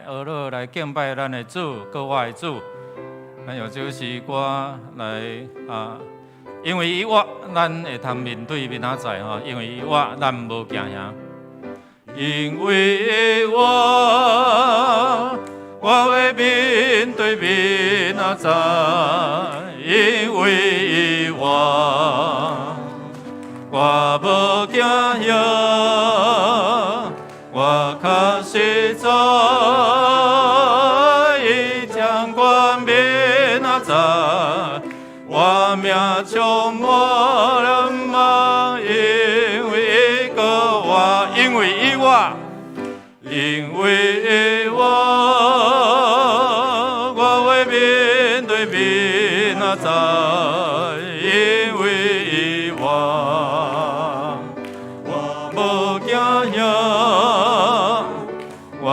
呵咾來敬拜咱的主，閣活的主。咱用這首詩歌來啊，因為伊活，咱會通面對明仔載吼，因為伊活，咱無驚嚇。因為伊活，我會面對明仔載，因為伊活，我無驚嚇，我確實知，伊掌管明仔載，我命充滿了望，因為伊閣活，因為伊活，因為伊活，我會面對明仔載，因為伊活，我無驚嚇，我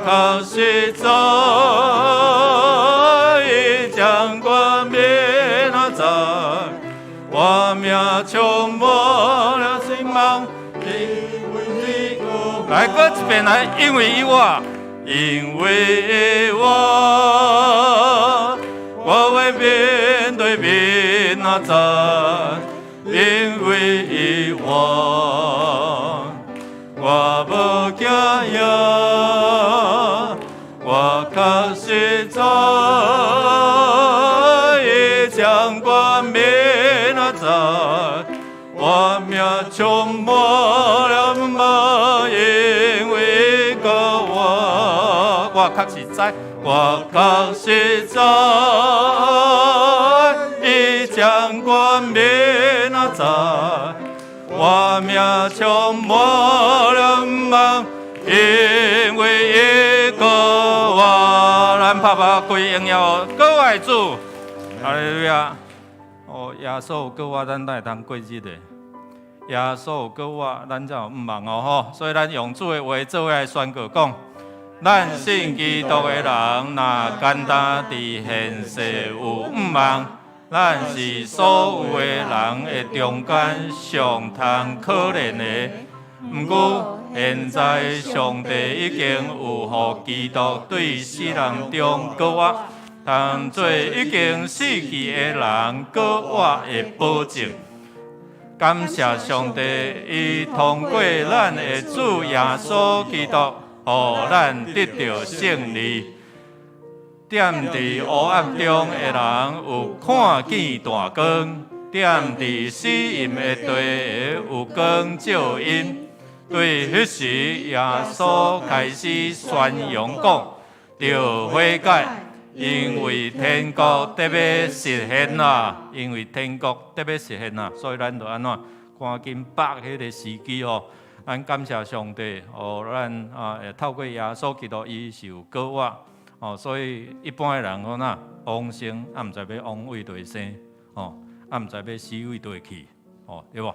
確實知，伊掌管明仔載，我命充滿了希望，因為伊閣來，閣一遍來，因為伊活，因為伊活，我會面對明仔載，因為伊活，我無驚嚇，我確實知，伊掌管明仔載，我命充滿了望，因為伊閣活，我確實知，我確實知，伊掌管明仔載，我命充滿了望，因為伊閣活。咱拍拍歸榮耀，閣活的主，哈利路亞！哦，耶穌閣活，咱才會通過日的。耶穌閣活，咱才有向望哦吼。所以咱用主的話做伙來宣告講：咱信基督的人，若簡單佇現世有向望，咱是所有的人的中間上通可憐的。毋過現在上帝已經有予基督對死人中閣活，通做已經死去的人閣活的保證。感謝上帝，伊通過咱的主耶穌基督，予咱得著勝利。踮佇黑暗中的人有看見大光，踮佇死蔭的地有光照𪜶。對彼時，耶穌開始宣揚講：著悔改，因為天國得欲實現啦！因為天國得欲實現啦，所以咱就按怎趕緊把握彼個時機哦。咱感謝上帝，予咱啊，會透過耶穌基督，伊是有閣活哦。所以一般的人講哪往生，啊毋知欲往佗地生，哦，啊毋知欲死佗地去，哦，對無？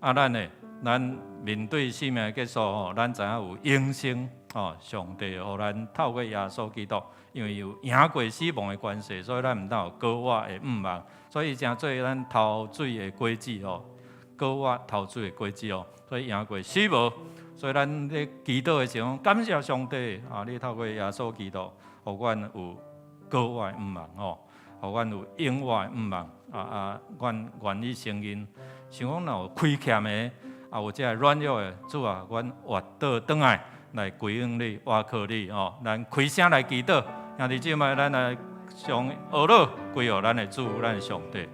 啊，咱呢，咱面對生命的結束吼，咱知影有永生哦。上帝予咱透過耶穌基督，因為有贏過死亡的權勢，所以咱毋但有閣活的向望，所以成做咱頭水的果子哦，閣活頭水的果子哦，所以贏過死亡。所以咱咧祈禱的時候，感謝上帝啊！你透過耶穌基督，予阮有閣活的向望吼，予阮有永活的向望啊啊！阮願意承認，想講若有虧欠的，啊有這个軟弱的，主啊，阮活倒轉來來歸向你，倚靠你吼。咱開聲來祈禱，兄弟姊妹，咱來將呵咾歸予咱的主，咱的上帝。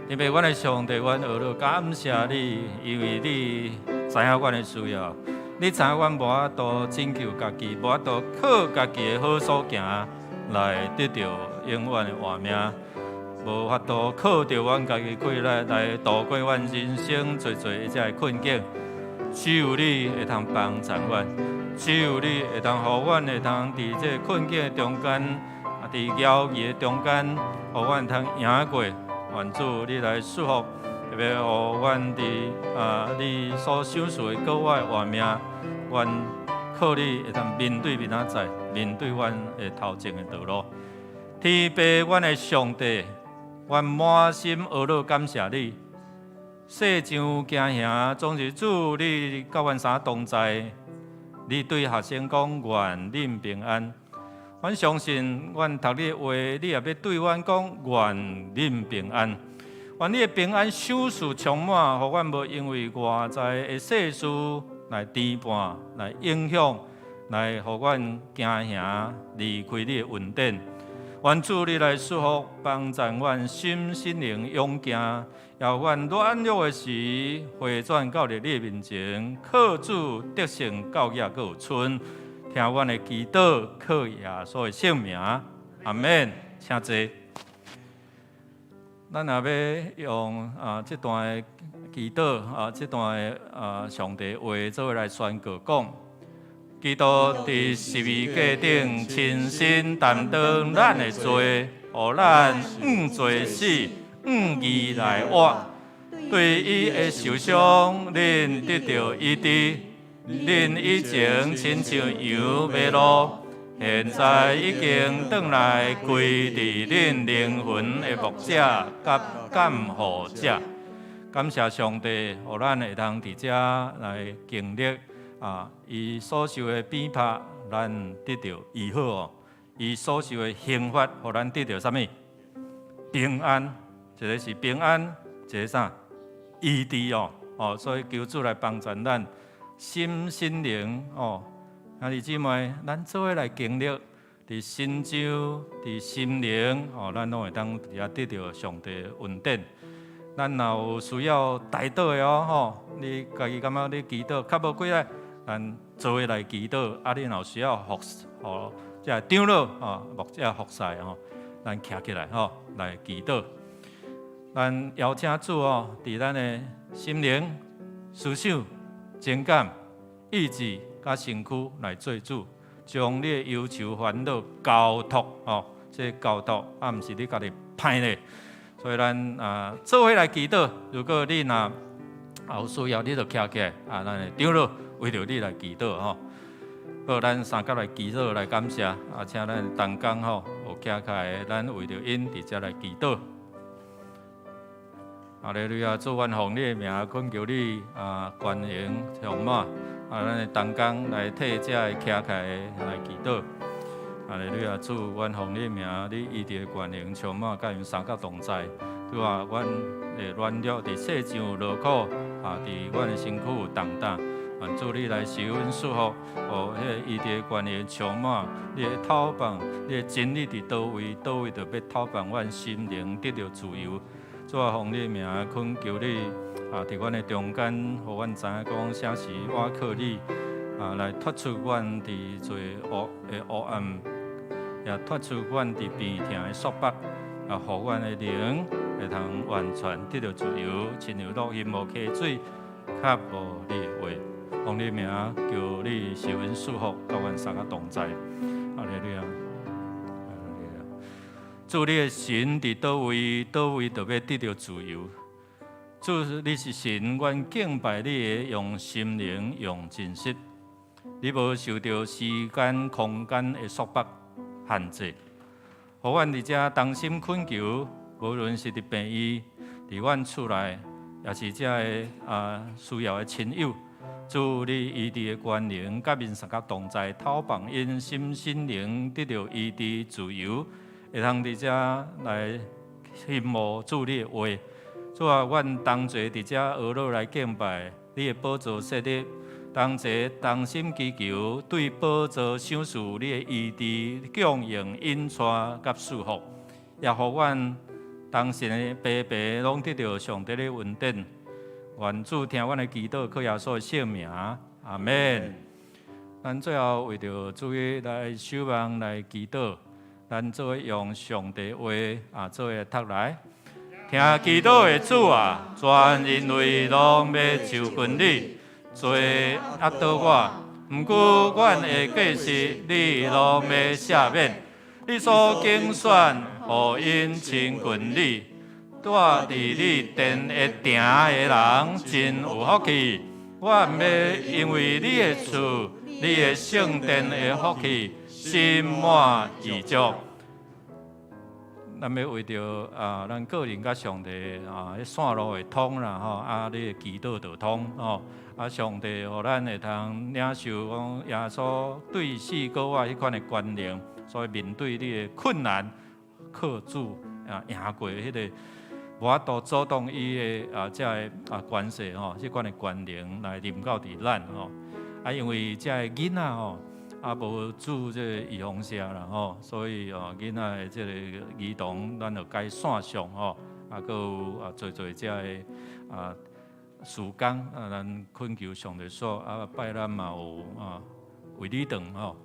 因為阮的上帝，阮呵咾感謝你，因為你知影阮的需要，你知影阮無法度拯救家己，無法度靠家己的好所行來得著永遠的活命，無法度靠著阮家己氣力來度過阮人生濟濟這个困境。只有你會通幫助阮，只有你會通予阮會通佇這个困境的中間，啊，佇猶豫的中間，予阮通贏過。願主你來祝福，特別予阮佇啊你所賞賜的閣活的活命，阮靠你會通面對明仔載，面對阮的頭前的道路。天父，阮的上帝，阮滿心呵咾感謝你。世上行行，總是主你佮阮三同在，你對學生講願恁平安。阮相信，阮讀你的話，你也欲對阮講願恁平安。願你的平安賞賜充滿，予阮無因為外在的世事來牽絆、來影響、來予阮驚嚇離開你的恩典。願主你來賜福，幫助阮心心靈勇健，也予阮軟弱的時回轉到你的面前，靠主得勝到額閣有賰。聽阮的祈禱，靠耶穌的聖名，阿門。請坐。咱若欲用啊這段的祈禱啊，這段的啊上帝話做伙來宣告講，基督佇十字架頂親身擔當咱的罪，予咱向罪死，向義來活。對伊的受傷，恁得著醫治；恁以前親像羊迷路，現在已經轉來歸佇恁靈魂的牧者佮監護者。感謝上帝，予咱會當佇遮來經歷啊，伊所受的鞭拍，咱得著醫好哦；伊所受的刑罰，予咱得著啥物？平安，一个是平安，一个啥？醫治哦。哦，所以求主來幫助咱心心靈哦。兄弟姊妹，咱做伙來經歷，佇身上、佇心靈哦，咱攏會當佇遐得著上帝的恩典。咱若有需要代禱的哦，吼，你家己感覺你祈禱較無幾下，咱做伙來祈禱。啊，你若有需要服吼，這个長老哦，牧者服侍吼，咱徛起來吼來祈禱。咱邀請主哦，佇咱的心靈、思想、情感、意志佮身軀來做主，將你的憂愁煩惱交託吼，這個交託啊，毋是你家己歹咧。所以咱啊做伙來祈禱。如果你若有需要，你就徛起來啊，咱的長老為著你來祈禱吼。好，咱三甲來祈禱來感謝啊，請咱同工吼有徛起來，咱為著𪜶佇遮來祈禱。哈利路亞，主，阮奉你的名懇求你啊，權能充滿啊，咱的同工來替這个徛起來來祈禱。哈利路亞，主，阮奉你的名，你醫治的權能充滿，佮𪜶三甲同在。主啊，阮的軟弱佇世上有勞苦，啊，佇阮的身軀有重擔。願主你來賜阮祝福，予彼个醫治的權能充滿，你的透放，你的真理佇佗位，佗位就欲透放阮心靈得著自由。主啊，奉你的名懇求你，啊，佇阮的中間，予阮知影講，啥時倚靠你，啊，來脫出阮佇罪惡的黑暗，也脫出阮佇病痛的束縛，啊，予阮的靈會通完全得著自由，親像落雨無溪水，較無你的話。奉你名求你賜阮祝福，佮阮三个同在。哈利路亞，哈利路亞。主，你的神佇佗位，佗位就欲得著自由。主，你是神，阮敬拜你的，用心靈，用真實。你無受著時間、空間的束縛限制，予阮佇遮同心懇求，無論是佇病院、佇阮厝內，抑是遮个啊需要的親友，主，你醫治的權能，佮𪜶相佮同在，透放𪜶心心靈得著醫治自由，會通佇遮來欣慕主你的話。主啊，阮同齊佇遮學樂來敬拜你的寶座設立，同齊同心祈求，對寶座賞賜你的醫治、供應、引帶佮祝福，也予阮當時的白白攏得著上帝的恩典。願主聽阮的祈禱，靠耶穌的聖名，阿門。咱最後為著主日來守望來祈禱，咱做伙用上帝話啊，做伙讀來。聽祈禱的主啊，全人類攏欲就近你，罪壓倒我，毋過阮的過失，你攏欲赦免。你所揀選，予𪜶親近你，住佇你殿的埕的人真有福氣。阮欲因為你的厝，你的聖殿的福氣，心滿意足。咱欲為著啊，咱個人佮上帝啊，彼線路會通啦吼，啊，你的祈禱就通吼，啊，上帝予咱會通領受講耶穌對死過活彼款的權能，所以面對你的困難，靠主啊贏過彼個無法度阻擋伊的啊，這个啊權勢吼，這款的權能來臨到佇咱吼。啊，因為這个囡仔吼，啊無注這個預防射啦吼，所以哦囡仔的這個兒童，咱就改線上吼，啊，閣有啊濟濟這个啊事工啊，咱懇求上帝說啊，拜咱嘛有啊衛理堂吼，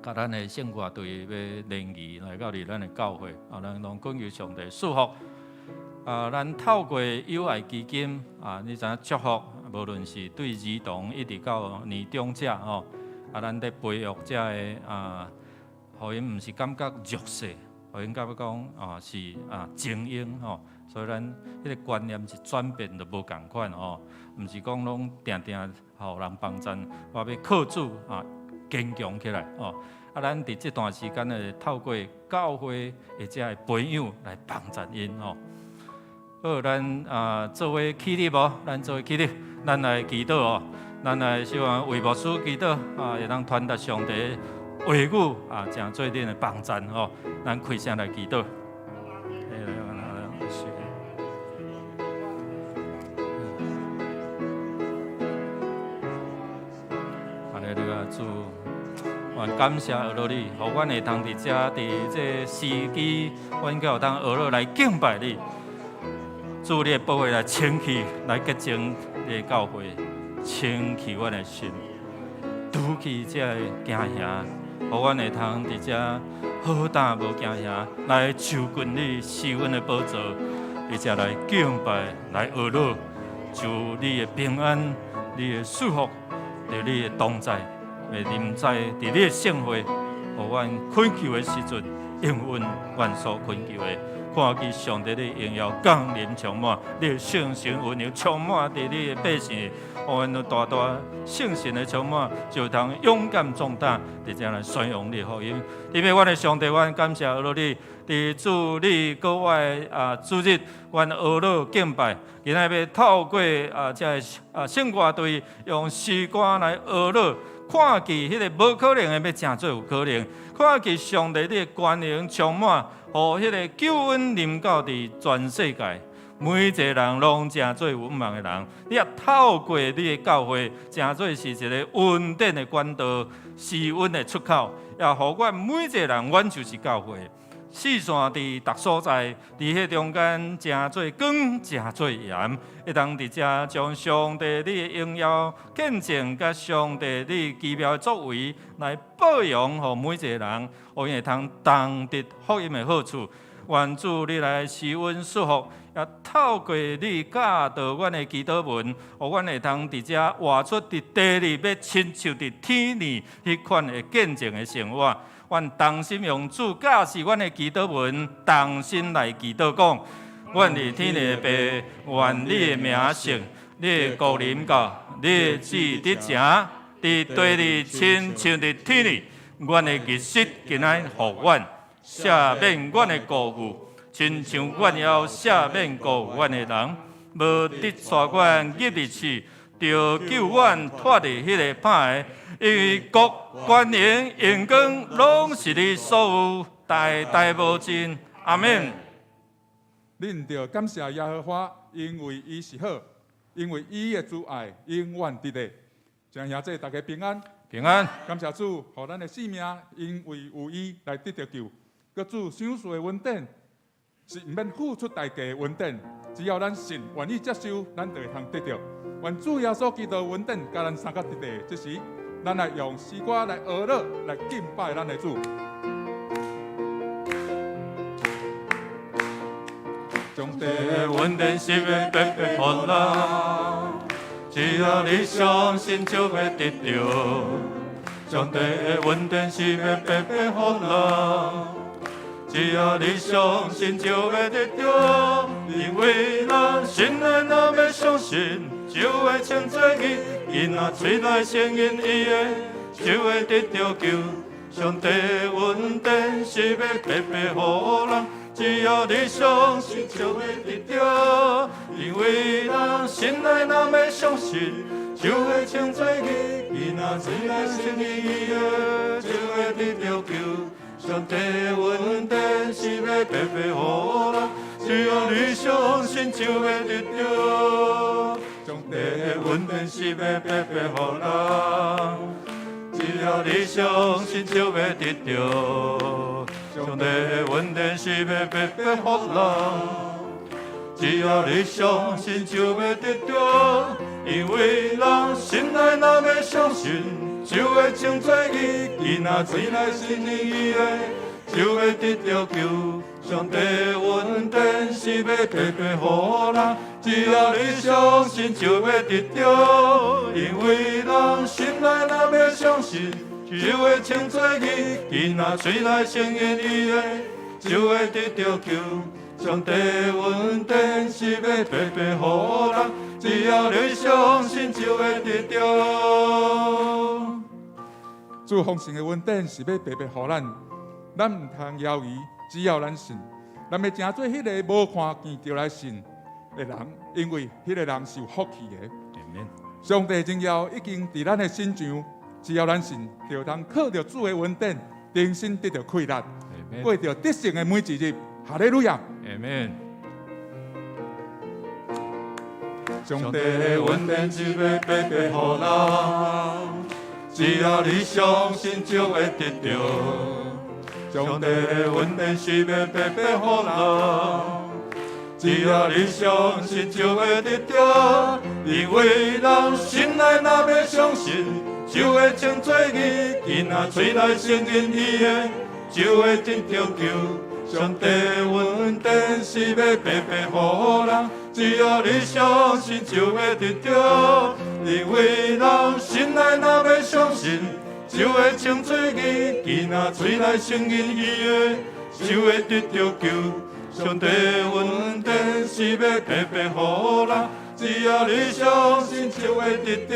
佮咱的聖歌隊欲聯誼來到佇咱的教會啊，咱攏懇求上帝賜福。啊，咱透過友愛基金啊，你知影祝福，無論是對兒童一直到年長者吼，啊，咱佇培育這个啊，予𪜶毋是感覺弱勢，予𪜶感覺講啊是啊精英吼，所以咱彼个觀念是轉變就無仝款吼，毋是講攏定定予人幫贊，我欲靠主啊堅強起來吼。啊，咱佇這段時間呢，透過教會的這个培養來幫贊𪜶吼。好，咱啊做伙起立無？咱做伙起立，咱來祈禱哦。咱來希望為牧師祈禱啊，會當傳達上帝話語啊，成做恁的幫贊吼。咱開聲來祈禱。哈利路亞，主，阮感謝阿羅你，予阮會通佇遮佇這時機，阮閣有通學樂來敬拜你。主，你的寶血來清氣，來潔淨你的教會，清氣阮的心，除去這个驚嚇，予阮會通佇遮好膽無驚嚇，來就近你施恩的寶座，佇遮來敬拜，來學樂，求你的平安，你的祝福，佇你的同在，會臨在佇你的聖會，予阮懇求的時陣，應允阮所懇求的。看見上帝的榮耀降臨充滿，你的聖神溫柔充滿佇你的百姓，予阮大大聖神的充滿，就通勇敢壯膽，佇遮來宣揚你的福音。特別阮的上帝，阮感謝阿羅你，佇主日閣活啊主日，阮學樂敬拜，今仔欲透過啊這个啊聖歌隊用詩歌來學樂。看見彼个無可能的欲成做有可能，看見上帝你的權能充滿，予彼个救恩臨到佇全世界，每一个人攏成做有向望的人。你也透過你的教會，成做是一个恩典的管道，施恩的出口，也予阮每一个人，阮就是教會。四散佇逐所在，佇彼中間成做光，成做鹽，會當佇遮將上帝你的榮耀見證，佮上帝你奇妙的作為來報揚予每一个人，予𪜶會通同得福音的好處。願主你來施恩賜福，也透過你教導阮的祈禱文，予阮會通佇遮活出佇地裡欲親像佇天裡彼款的見證的生活。阮同心用主教示阮的祈禱文，同心來祈禱講：阮佇天的父，願你的名聖，你的國臨到，你的旨意得成，佇地裡親像佇天裡。阮的日食今仔予阮，赦免阮的過誤，親像阮也赦免過誤阮的人，無得帶阮入去試，著救阮脫離彼个歹的。因為國、權能、榮光，攏是你所有，代代無盡。阿們。恁著感謝耶和華，因為伊是好，因為伊的慈愛永遠佇咧。親兄弟大家平安。平安。感謝主，予咱的性命，因為有伊來得著救。閣主賞賜的恩典，是毋免付出代價的恩典，只要咱信，願意接受，咱就會通得著。願主耶穌基督的恩典，佮咱相佮佇咧，這時，咱來用詩歌來學樂，來敬拜咱的主。上帝的恩典是欲白白予人，只要你相信就會得著。上帝的恩典是欲白白予人，只要你相信就會得著。因為咱信的若欲相信，就會稱做義。囡仔喙內承認伊的，就會得著救。上帝恩典是欲白白予人，只要你相信，就會得著。因為人心內若欲相信，就會稱做義；囡仔喙內承認伊的，就會得著救。上帝恩典是欲白白予人，只要你相信，就會得著。上帝恩典是欲白白予人，只要你相信，就會得著。上帝恩典是欲白白予人，只要你相信，就會得著。因為人心內若欲相信，就會稱做義；囡仔喙內承認伊的，就會得著救。上帝恩典是欲白白予人，只要你相信，就會得著。因為人心內若欲相信，就會稱做義；囡仔喙內承認伊的，就會得著救。上帝恩典是欲白白予人，只要你相信，就會得著。主豐盛的恩典是欲白白予咱，咱毋通猶豫，只要咱信，咱欲成做彼个無看見就來信的人，因為彼个人是有福氣的。上帝榮耀已經佇咱的身上，只要咱信，就通靠著主的恩典，重新得著氣力，過著得勝的每一日。哈利路亞。阿門。上帝的恩典是欲白白予人，只要你相信，就會得著。上帝的恩典是欲白白予人，只要你相信，就會得著。因為人心內若欲相信，就會稱做義；囡仔喙內承認伊的，就會得著救。上帝恩典是欲白白予人，只要你相信，就會得著。因為人心內若欲相信，就會稱做義；囡仔喙內承認伊的，就會得著救。上帝恩典是欲白白予人，只要你相信，就會得著。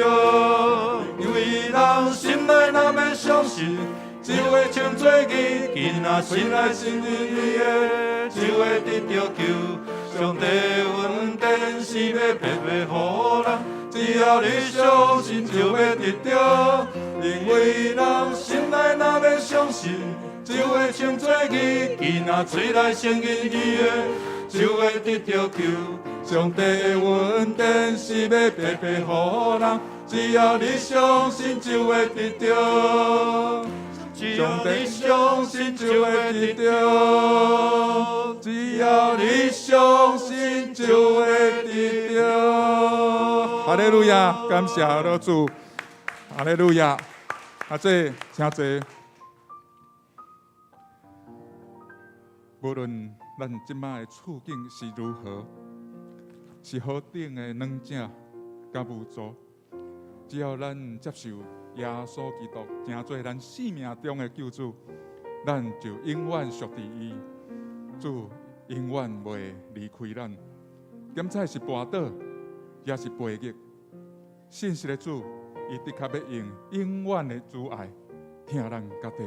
因為人心內若欲相信，就會稱做義；囡仔喙內承認伊的，就會得著救。上帝恩典是欲白白予人，只要你相信，就會得著。因為人心內若欲相信，就會稱做義；囡仔喙內承認伊的，就會得著救。上帝恩典是欲白白予人，只要你相信，就會得著。只要你相信，就會得著。只要你相信，就會得著。哈利路亞，感謝老主。哈利路亞，阿姐，請坐。無論咱這擺的處境是如何，是何等的軟弱佮無助，只要咱接受耶穌基督，成做咱生命中的救主，咱就永遠屬佇伊。主永遠袂離開咱。敢若是跋倒，抑是背逆，信實的主，伊的確欲用永遠的慈愛疼咱到底。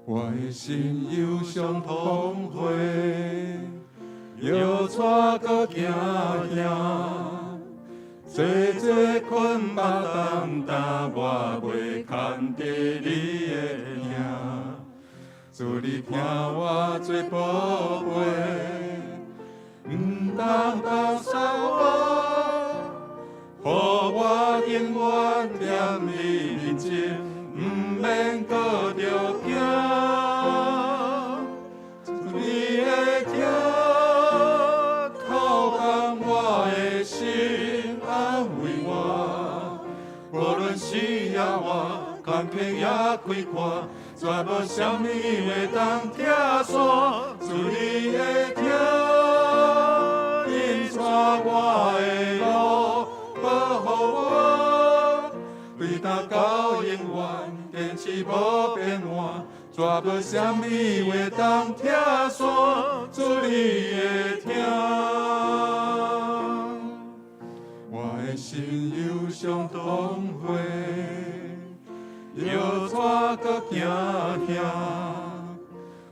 我的心憂傷痛悔，搖掣閣驚惶，濟濟困目重，但我袂牽著你的疼。主你疼我最寶貝，毋通放捨我，予我永遠踮你面前，毋免閣著驚。主你的疼扣緊我的心，安慰我。無論死抑活，艱苦抑開闊，絕無啥物會當拆散。主你的疼，引帶我的路，保護我，對今到永遠，堅持無變換，絕無啥物會當拆散。主你的疼，我的心憂傷痛悔，搖帶閣驚嚇，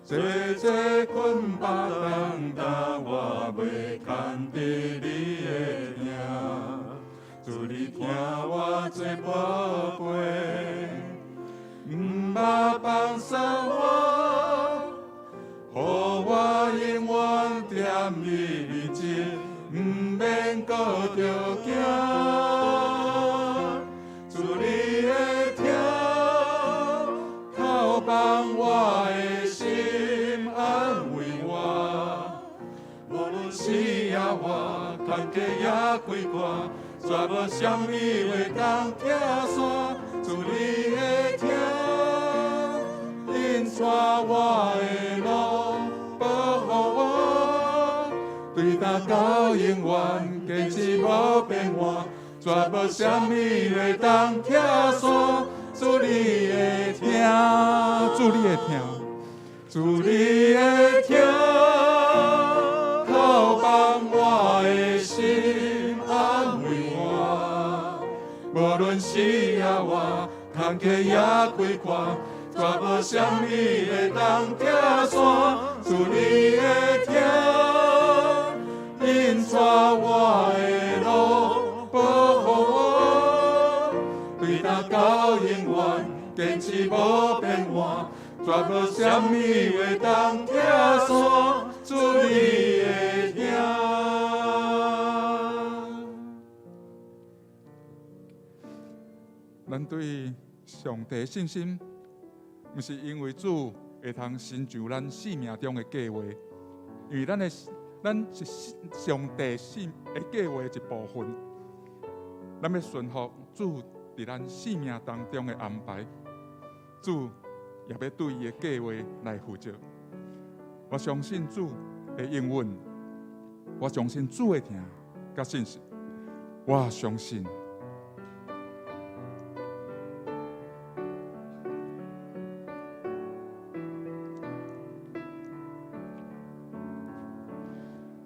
濟濟困縛重擔，我袂牽佇你的疼。主你聽我這寶貝，毋捌放捨我，予我永遠踮你面前，毋免閣著驚。主你的疼，靠綁我的心，安慰我。無論死抑活，坎坷抑困苦，絕無啥物會當拆散。主你的疼，引帶我的路，保護我，對今到永遠，堅持無變換，絕無啥物會當拆散。主你的疼，主你的疼，主你的疼，靠綁我的心，安慰我。無論死抑活，坎坷抑困苦，絕無啥物會當拆散。主你的疼，引帶我的路，保護我，對今到永遠，堅持無變換，絕無啥物會當拆散。主你的疼。咱對上帝信心，毋是因為主會通成就咱生命中的計劃，因為咱是上帝生的計劃的一部分。咱欲順服主佇咱生命當中的安排，主也欲對伊的計劃來負責。我相信主的應允，我相信主的疼佮信實，我相信。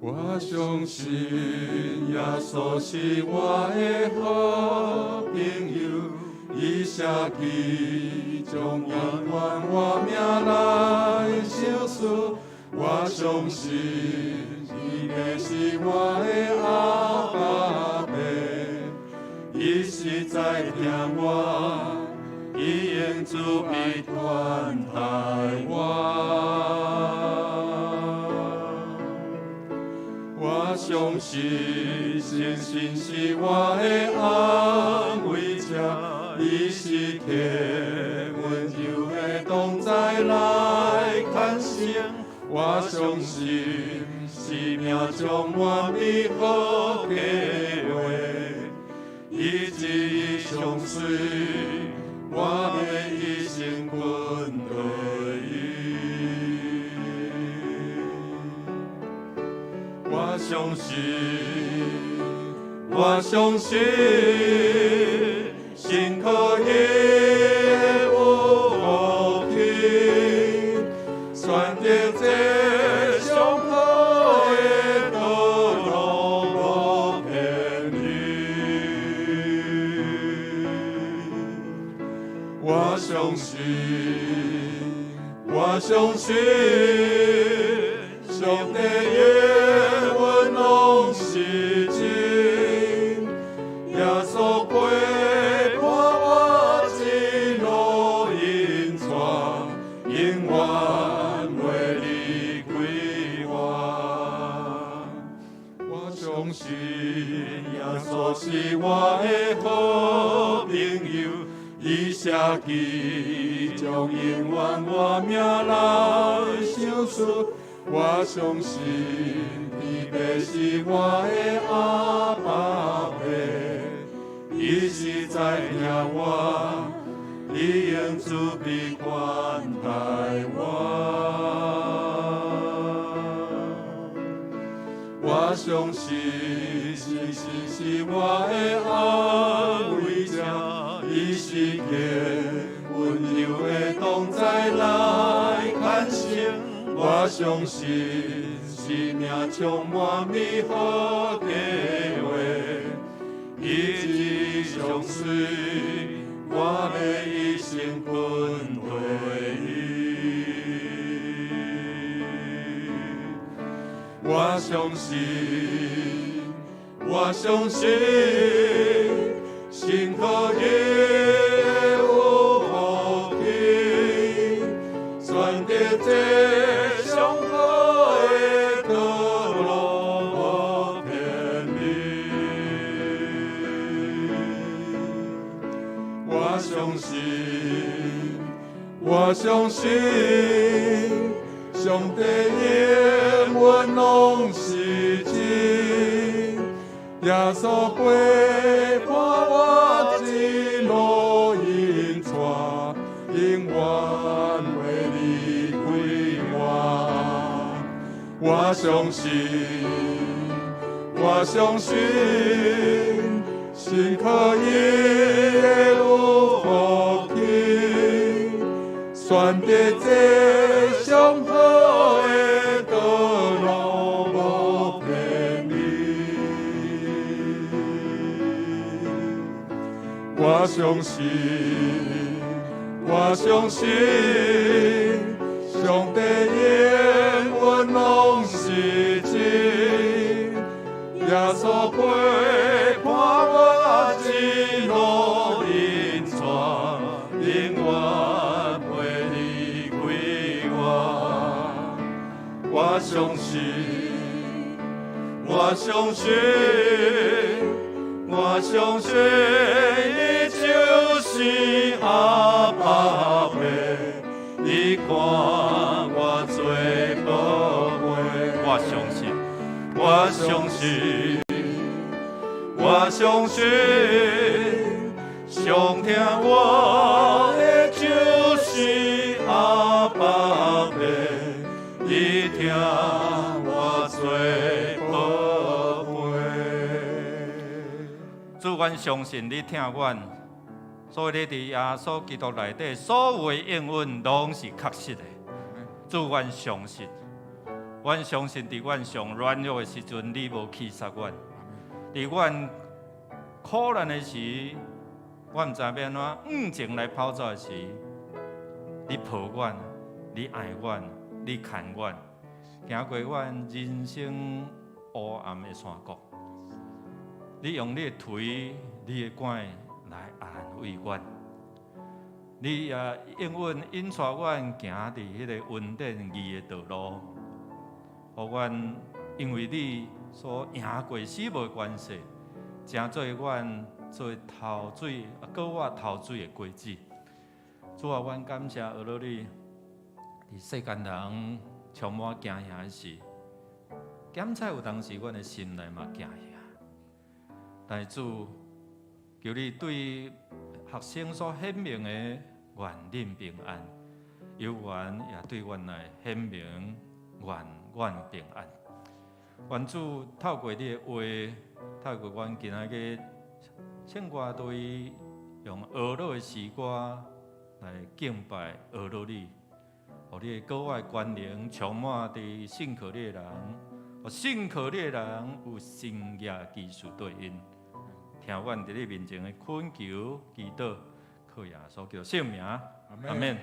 我相信耶穌是我的好朋友，伊捨己將永遠活命來相思。我相信伊爸是我的阿爸父，伊實在疼我，伊用慈悲款待我。我相信聖神是我的安慰者，伊時刻溫柔的同在來牽引。我相信生命充滿美好計劃，伊旨意相隨，我欲一生跟隨伊。我相信，我相信，神可以有福氣，選擇這上好的道路，無偏離。我相信，我相信，上帝應允攏是真，耶穌陪伴我一路引帶，永遠袂離開我。我相信耶穌是我的好朋友，伊捨己將永遠活命來相思。我相信天父是我的阿爸父，伊實在疼我，伊用慈悲款待我。我相信聖神是我的安慰者，伊時刻溫柔的同在來牽引。我相信生命充滿美好計劃，伊旨意相隨，我欲一生相信，我相信，信靠伊有福氣，選擇這上好的道路無偏離。我相信，我相信，上帝應允攏是真，耶穌陪伴我一路引帶，永遠袂離開我。我相信，我相信，信靠伊會有福氣，選擇這上好的道路無偏離。我相信，我相信，上帝應允攏是真，耶穌陪伴我一路引帶，永遠袂離開我。我相信，我相信，我相信，伊就是阿爸父，伊看我做寶貝。我相信，我相信，我相信，上疼我的就是阿爸父，伊疼我做寶貝。主，阮相信你疼阮，所以你佇耶穌基督內底所有的應允攏是確實的。主，阮相信，阮相信佇阮上軟弱的時陣，你無棄殺阮；佇阮苦難的時，阮毋知欲按怎向前來跑走的時，你抱阮，你愛阮，你牽阮，行過阮人生烏暗的山谷。你用你的槌、你的拐來安慰阮，你也應允引帶阮行佇彼个恩典義的道路，予阮因為你所贏過死亡的權勢，成做阮做頭水、閣活頭水的果子。主啊，阮感謝阿羅你，佇世間人充滿驚嚇的時，檢查有當時阮的心內嘛驚嚇。但是主，求你對學生所顯明的願恁平安，猶原也對阮來顯明願阮平安。願主透過你的話，透過阮今仔日聖歌隊用哀樂的詩歌來敬拜阿羅你，予你的國外權能充滿佇信靠你的人，予信靠你的人有神蹟奇事對應。聽阮佇你面前的懇求、祈禱，靠耶穌基督聖名，阿們。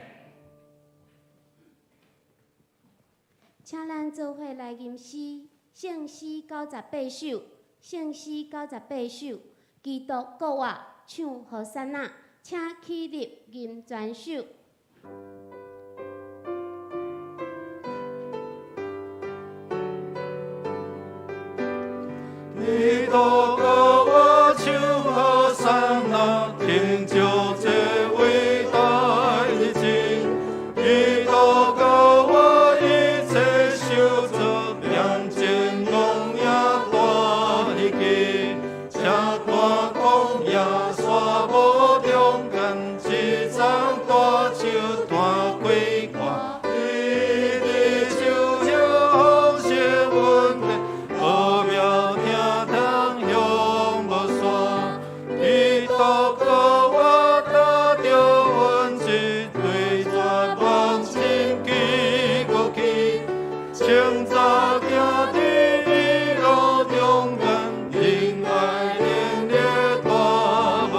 請咱做伙來吟詩，聖詩98首，聖詩九十八首，基督復活唱和散那，請起立吟全首。基督復活唱和散那，成就這偉大的真。基督復活一切受造，眼前攏也大一記，請看曠野沙漠中間，一叢大樹彈開看，伊佇樹葉豐盛恩典，奧妙聽通享無煞。基督復活得著恩賜，對絕望生機過去，清早行佇路中間，仁愛能力大無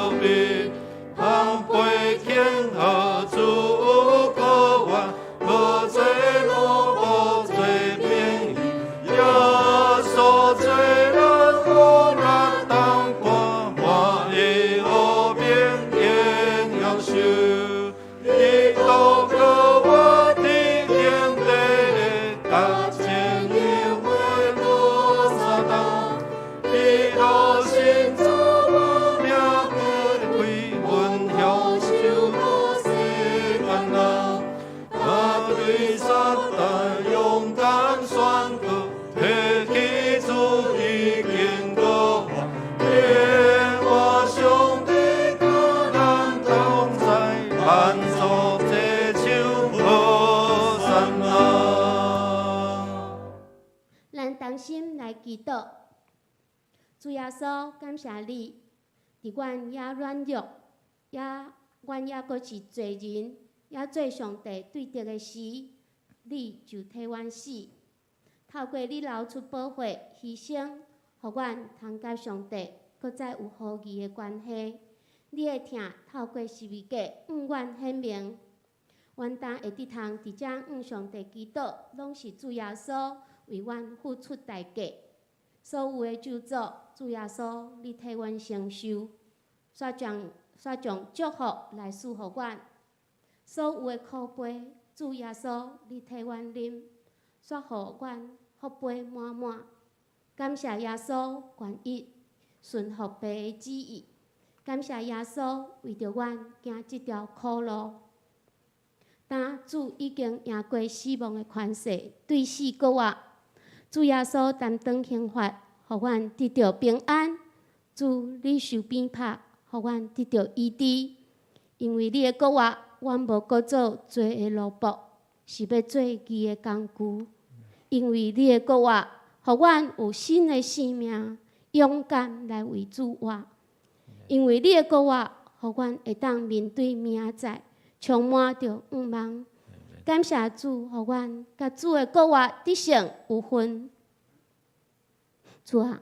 禱。主耶穌，感謝你，佇阮猶軟弱，也阮猶閣是罪人，猶做上帝對敵的時，你就替阮死。透過你流出寶血犧牲，予阮通佮上帝閣再有和義的關係。你的疼透過十字架向阮顯明，阮今會得通佇遮向上帝祈禱，攏是主耶穌為阮付出代價。所有的咒詛，主耶穌你替阮承受，煞將煞將祝福來賜予阮。所有的苦杯，主耶穌你替阮啉，煞予阮福杯滿滿。感謝耶穌願意順服父的旨意，感謝耶穌為著阮行這條苦路。當主已經贏過死亡的權勢，對死閣活。主耶穌擔當刑罰，予阮得著平安。主你受鞭拍，予阮得著醫治。因為你的復活，阮無閣做罪的奴僕，是欲做義的工具。因為你的復活，予阮有新的生命，勇敢來為主活。因為你的復活，予阮會當面對明仔載，充滿著向望。感謝主，予阮佮主的復活得勝有份。主啊，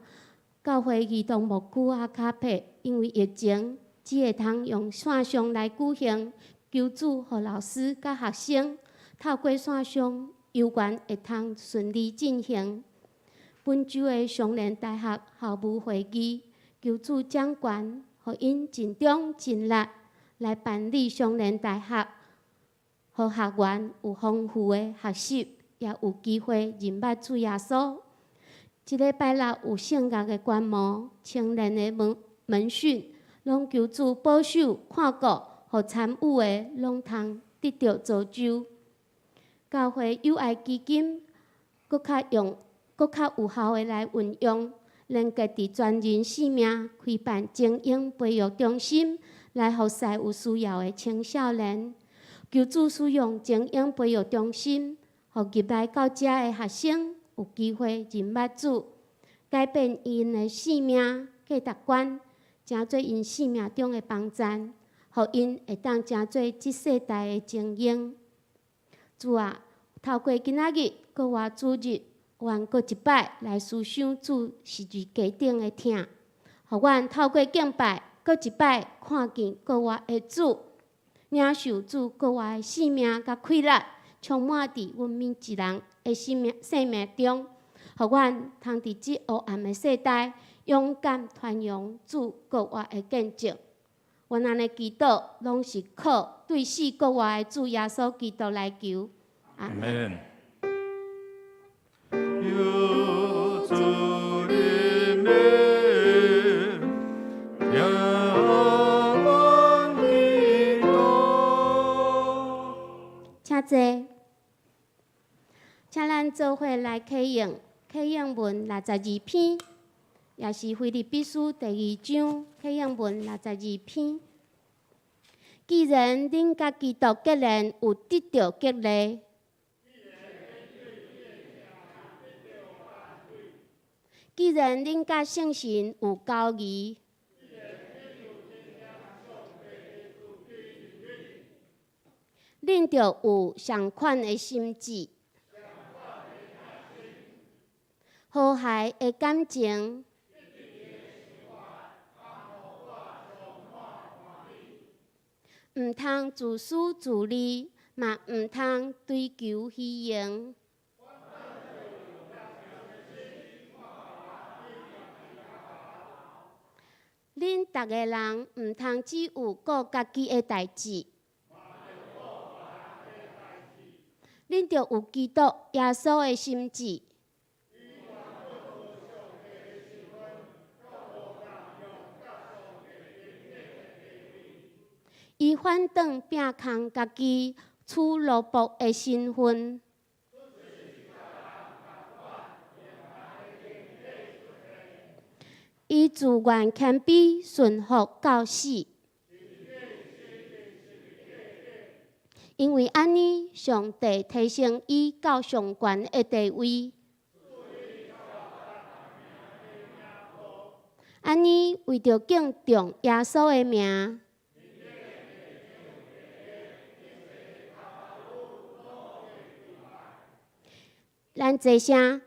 教會兒童牧區阿卡帕，因為疫情，只會通用線上來舉行。求主予老師佮學生透過線上遊園會通順利進行。本週的雙連大學校務會議，求主掌權，予𪜶盡忠盡力來辦理雙連大學，予學員有豐富的學習，也有機會認捌主耶穌。這禮拜六有聖樂的觀摩，青年的門門訓，攏求主保守看顧，予參與的攏通得著造就。教會友愛基金，閣較用、閣較有效的來運用，連結佇全人性命開辦精英培育中心，來服侍有需要的青少年。求主使用精英培育中心，予入來到遮的學生有機會認捌主，改變𪜶的生命價值觀，成做𪜶生命中的幫贊，予𪜶會當成做這世代的精英。主啊，透過今仔日閣活主日，阮閣一擺來思想主十字架頂的疼，予阮透過敬拜，閣一擺看見復活的主，領受主復活的生命佮氣力，充滿佇阮每一人的生命生命中，予阮通佇這黑暗的世代，勇敢傳揚主復活的見證。阮按呢祈禱，攏是靠對死復活的主耶穌基督來求。阿門。有主的名，聽阮祈禱。請坐，請咱做伙來啟應啟應文六十二篇，也是腓立比書第二章啟應文六十二篇。既然恁佮基督結連，有得著激勵，既然恁佮聖神有交誼，恁著有仝款的心志，和諧的感情，毋通自私自利，嘛毋通追求虛榮。恁逐个人毋通只有顧家己的代誌，恁著有基督耶穌的心志。伊反轉摒空家己，取奴僕的身份。伊自願謙卑，順服到死。因為按呢，上帝提升伊到上懸的地位。按呢為著敬重耶穌的名，咱齊聲，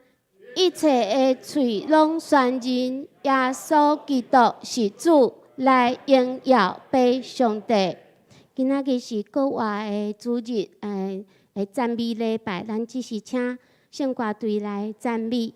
一切的喙攏宣認耶穌基督是主，來榮耀父上帝。今仔日是復活的主日，的讚美禮拜，咱只是請聖歌隊來讚美。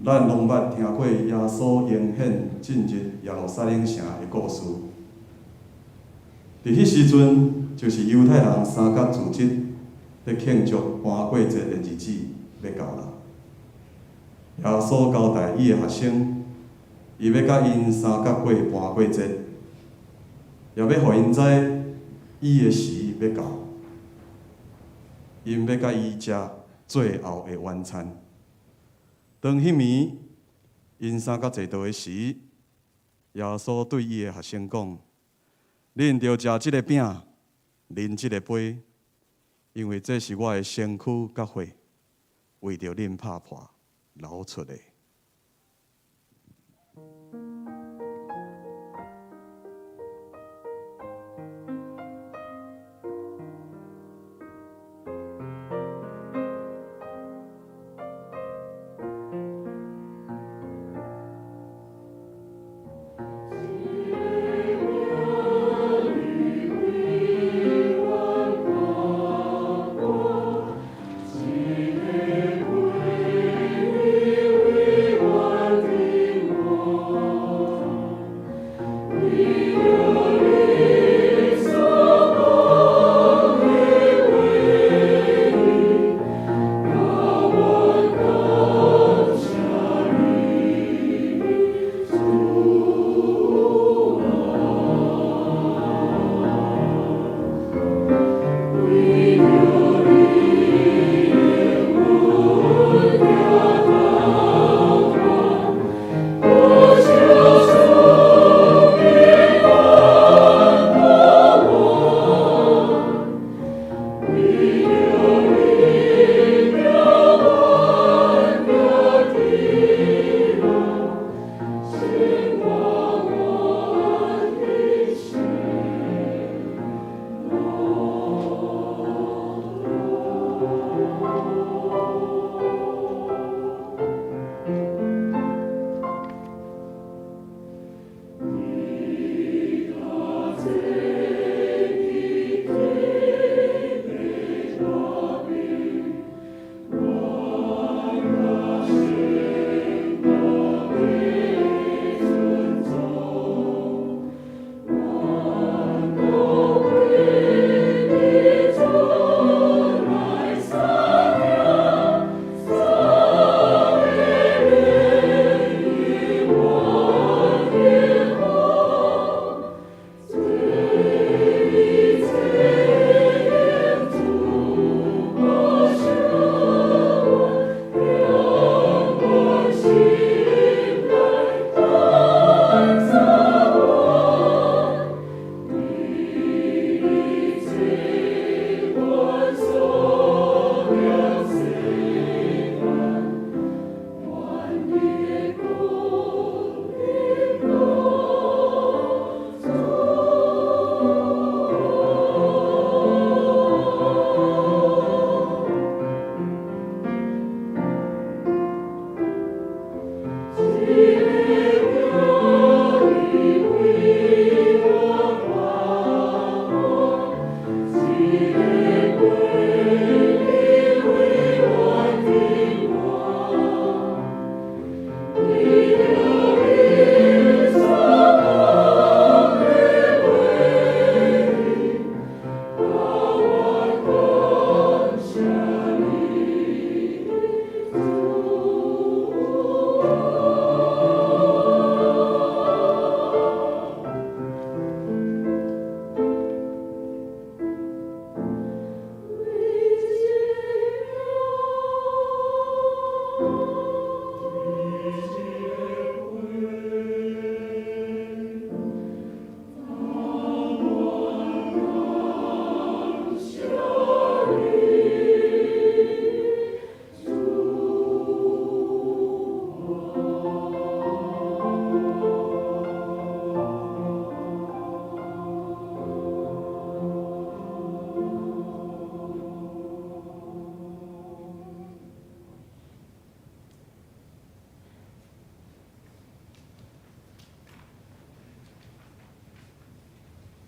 咱攏捌聽過耶穌榮顯進入耶路撒冷城的故事。佇彼時陣，就是猶太人三角自治咧慶祝盤過節的日子欲到啦。耶穌交代伊的學生，伊欲佮𪜶相佮過盤過節，也欲予𪜶知伊的時欲到，𪜶欲佮伊食最後的晚餐。當彼暝，𪜶三角坐桌的時，耶穌對伊的學生講：恁著食這个餅，啉這个杯，因為這是我的身軀佮血，為著恁拍破流出的。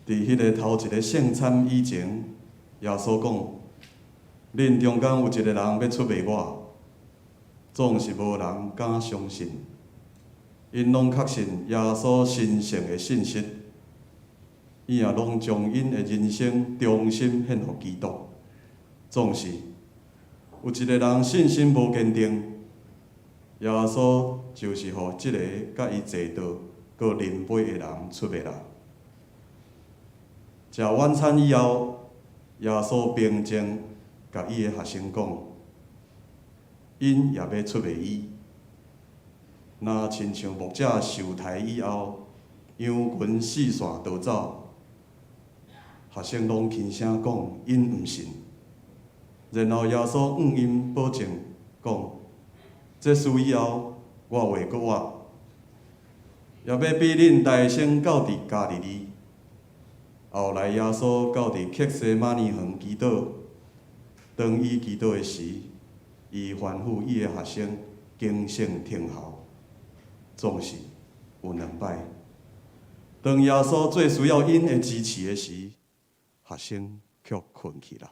佇彼个頭一个聖餐以前，耶穌講：恁中間有一个人欲出賣我。總是無人敢相信。𪜶攏確信耶穌神聖的信息，伊也攏將𪜶的人生忠心獻予基督。總是有一个人信心無堅定，耶穌就是予這个佮伊坐桌閣啉杯的人出賣啦。食晚餐以後，耶穌平靜共伊的學生講，𪜶也欲出賣伊。若親像牧者受刣以後，羊群四散逃走，學生攏輕聲講，𪜶毋信。然後耶穌向𪜶保證講：這事以後，我會閣活，也欲比恁來先到佇加利利。後來耶穌到佇客西馬尼園祈禱，當伊祈禱的時，伊吩咐伊的學生警醒聽候。總是有兩擺，當耶穌最需要𪜶的支持的時，學生卻睏去啦。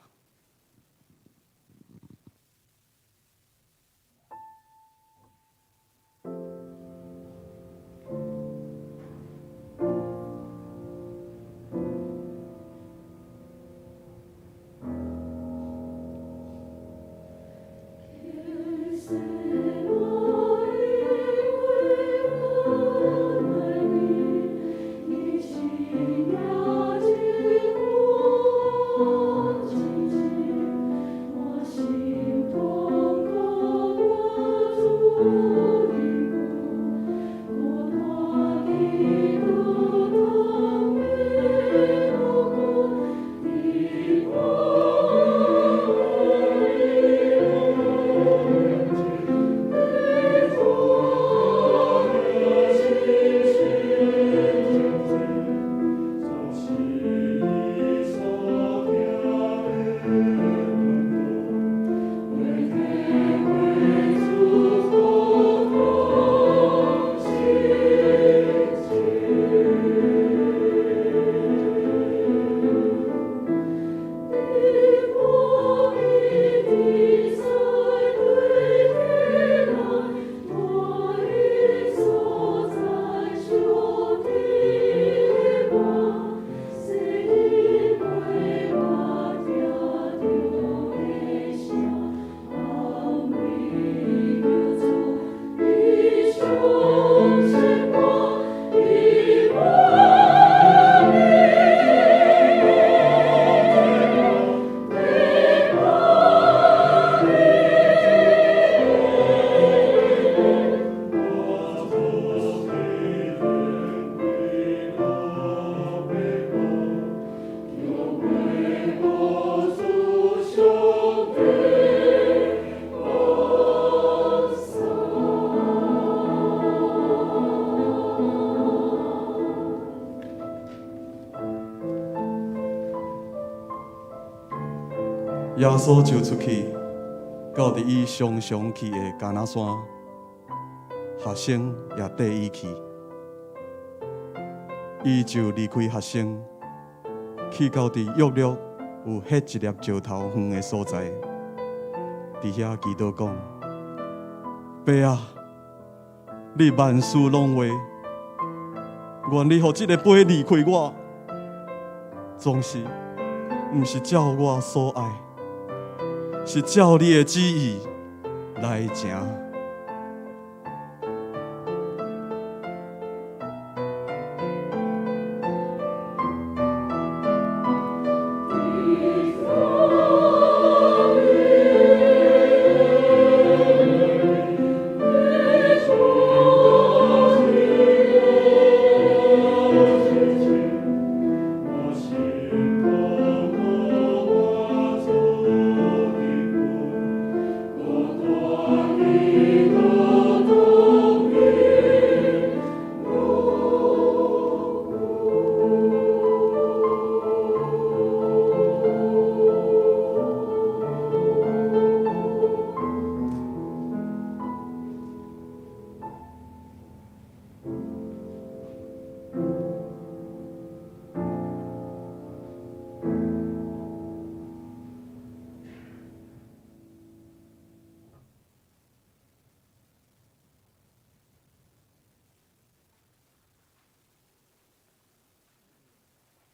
耶穌就出去，到佇伊常常去的迦拿山，學生也綴伊去。伊就離開學生，去到佇約略有彼一粒石頭遠的所在，佇遐祈禱講：爸啊，你萬事攏會，願你予這個杯離開我，總是毋是照我所愛，是照你的旨意來成。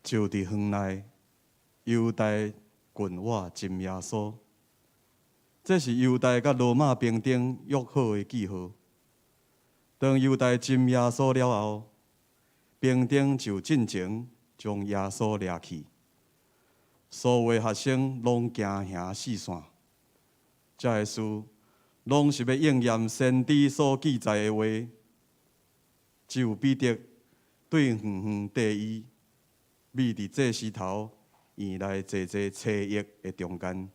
就佇園內，猶大近我針耶穌。這是猶大佮羅馬兵丁約好的記號。當猶大針耶穌了後，兵丁就進前將耶穌掠去。所有的學生攏驚嚇四散。這个事攏是欲應驗先知所記載的話。只有彼得對遠遠綴伊，覕佇祭司頭院內濟濟車役的中間，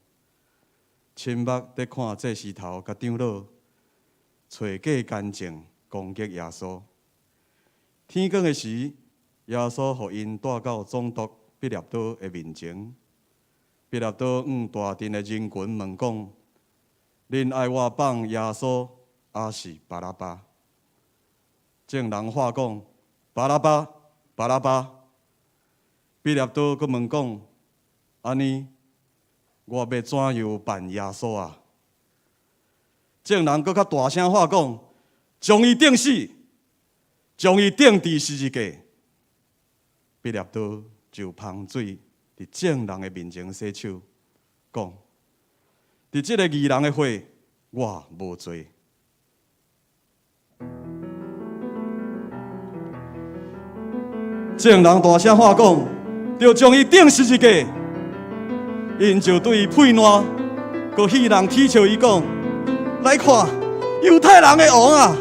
親目佇看祭司頭佮長老揣計奸情攻擊耶穌。天光的時，耶穌予𪜶帶到總督彼納多的面前。彼納多向大陣的人群問講：恁愛我放耶穌，抑是巴拉巴？眾人喊講：巴拉巴，巴拉巴。彼納多閣問講：按呢，我欲怎樣辦耶穌啊？眾人閣較大聲喊講：將伊釘死，將伊釘佇十字架。彼納多就芳水佇眾人的面前洗手，講：佇這个義人的血，我無罪。眾人大聲喊講：著將伊釘十字架。𪜶就對伊屁爛，閣戲弄恥笑伊講：來看，猶太人的王啊！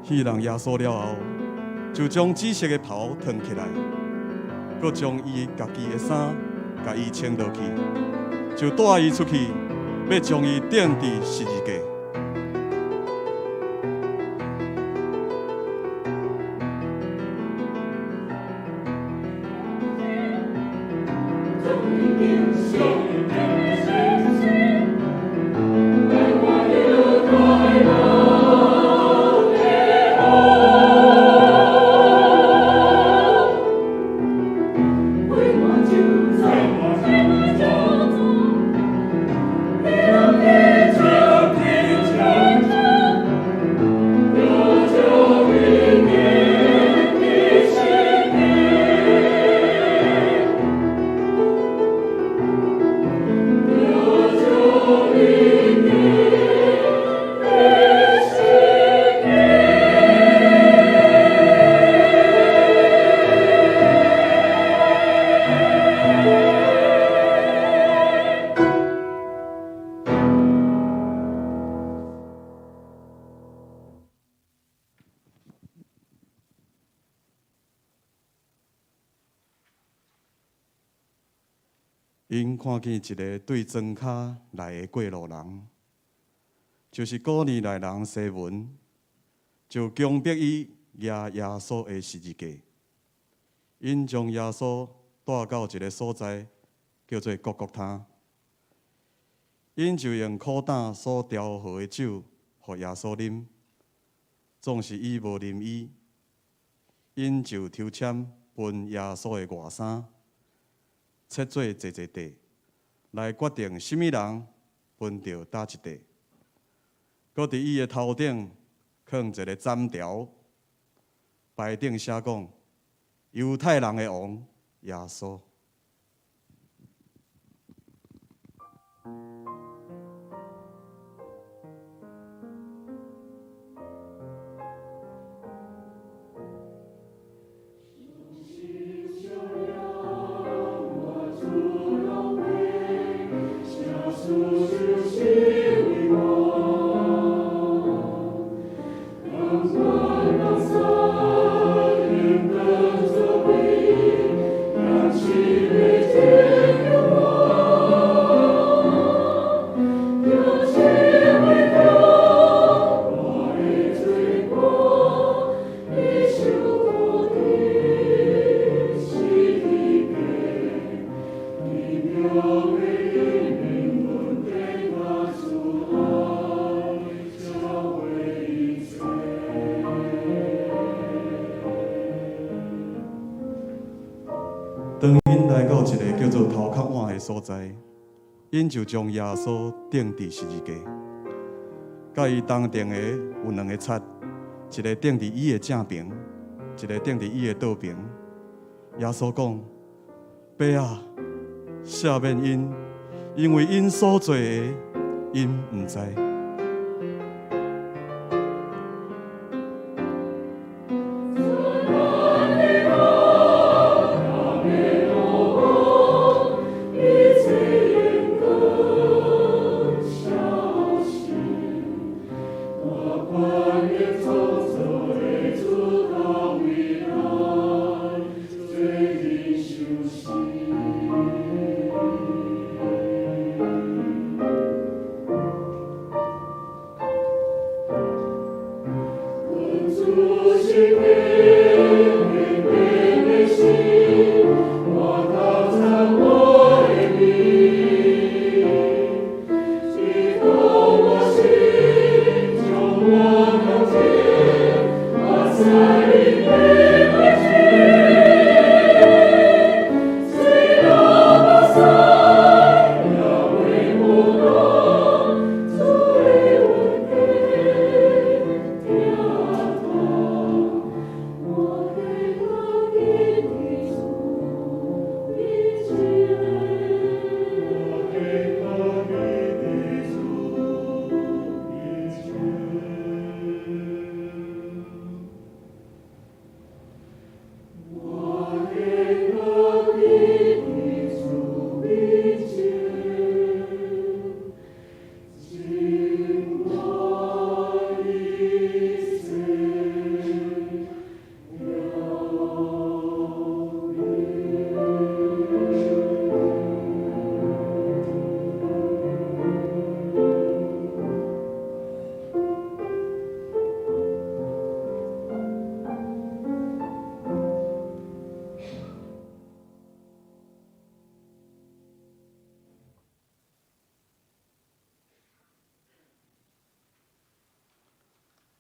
戲弄耶穌了後，就將紫色的袍脫起來，閣將伊家己的衫共伊穿落去，就帶伊出去，欲將伊釘佇十字架。𪜶看見一个對莊跤來的過路人，就是古利奈人西門，就強迫伊舉耶穌的十字架。𪜶將耶穌帶到一个所在，叫做各各他。𪜶就用苦膽所調和的酒，予耶穌啉，總是伊無啉伊。𪜶就抽籤分耶穌的外衫，切做濟濟塊，來決定啥物人分著佗一塊。閣佇伊的頭頂囥一个紙條，牌頂寫講：猶太人的王耶穌。當𪜶來到一个叫做頭殼碗的所在，𪜶就將耶穌釘佇十字架。佮伊同釘的有兩个賊，一个釘佇伊的正爿，一个釘佇伊的倒爿。耶穌講：爸啊，赦免𪜶，因為𪜶所做的，𪜶毋知。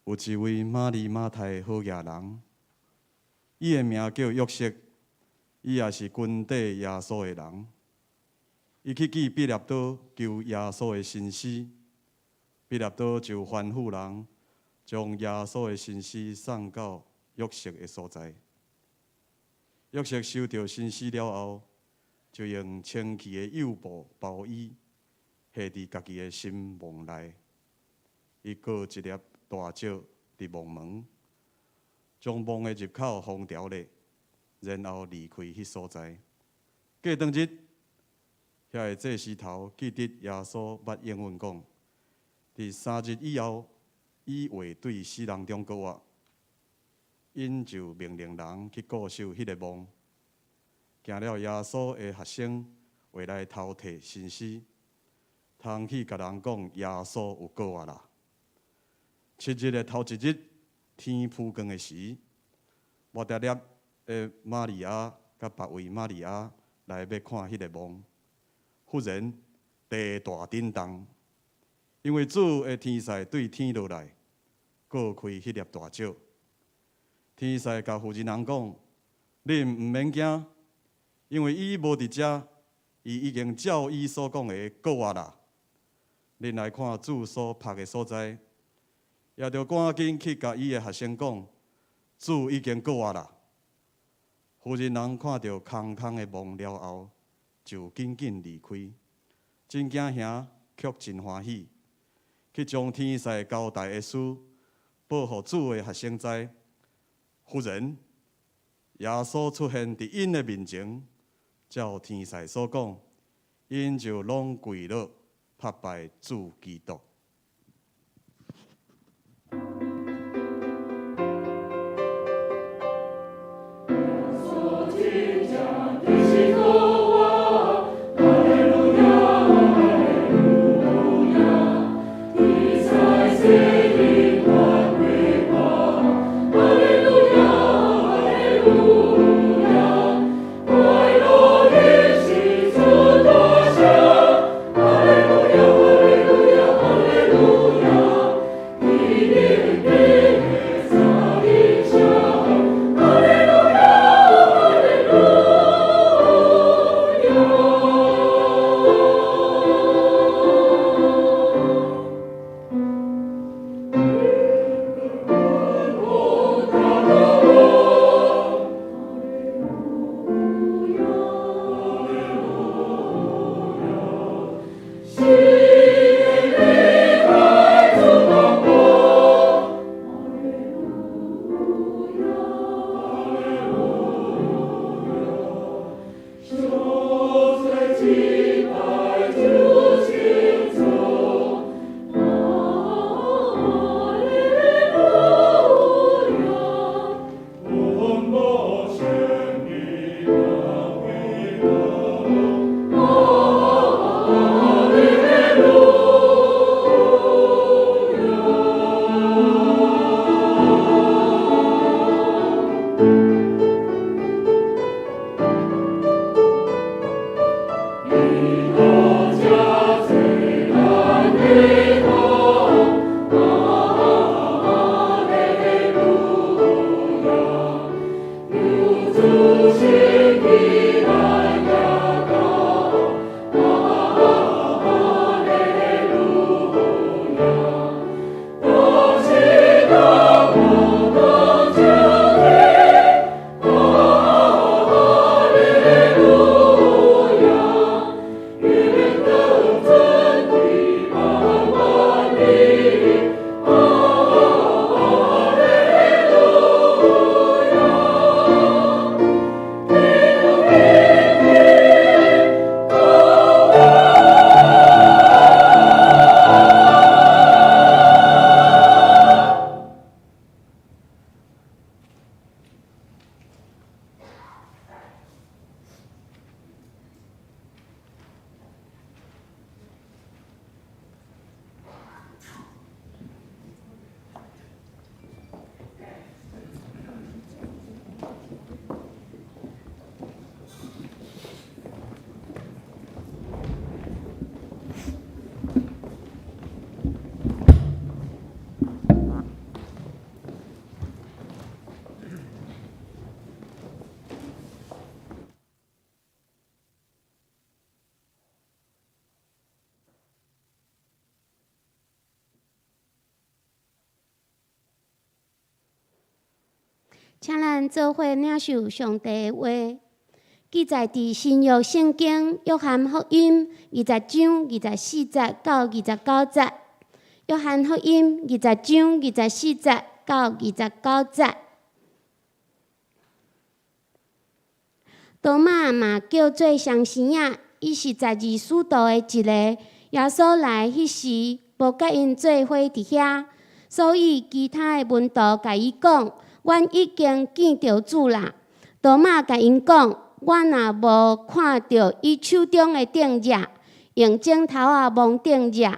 有一位瑪利馬太好額人，伊的名叫約瑟，伊也是跟綴耶穌的人。伊去見彼拉多求耶穌的身屍，彼拉多就吩咐人將耶穌的身屍送到約瑟的所在。約瑟收著身屍了後，就用清氣的幼布包伊，下佇家己的新墓內。伊閣一粒大石佇墓門，將墓的入口封牢咧，然後離開彼所在。過當日，遐个祭司頭記得耶穌捌應允講，佇3日以後，伊會對死人中閣活。𪜶就命令人去固守彼个墓。驚了耶穌的學生回來偷提新屍，通去共人講耶穌有復活啦。七日的頭一日，天浮光的時，抹大拉的瑪利亞佮別位瑪利亞來欲看彼个墓，忽然地大震動，因為主的天使對天落來，割開彼粒大石。天使共婦人翁講：恁毋免驚，因為伊無佇遮，伊已經照伊所講的復活啦。恁來看主所曝的所在，也著趕緊去共伊的學生講，主已經復活啦。婦人翁看著空空的墓了後，就緊緊離開，真驚嚇，卻真歡喜，去將天使交代的事報予主的學生知。忽然，耶穌出現佇𪜶的面前，照天使所講，𪜶就攏跪落，膜拜主基督。請咱做伙領受上帝的話，記載佇新約聖經約翰福音二十章二十四節到二十九節。約翰福音二十章二十四節到二十九節。多馬嘛叫做雙生仔，伊是十二使徒的一个。耶穌來彼時，無佮𪜶做伙佇遐，所以其他的門徒共伊講：阮已經見著主啦。多馬共𪜶講：我若無看著伊手中的釘跡，用指頭仔摸釘跡，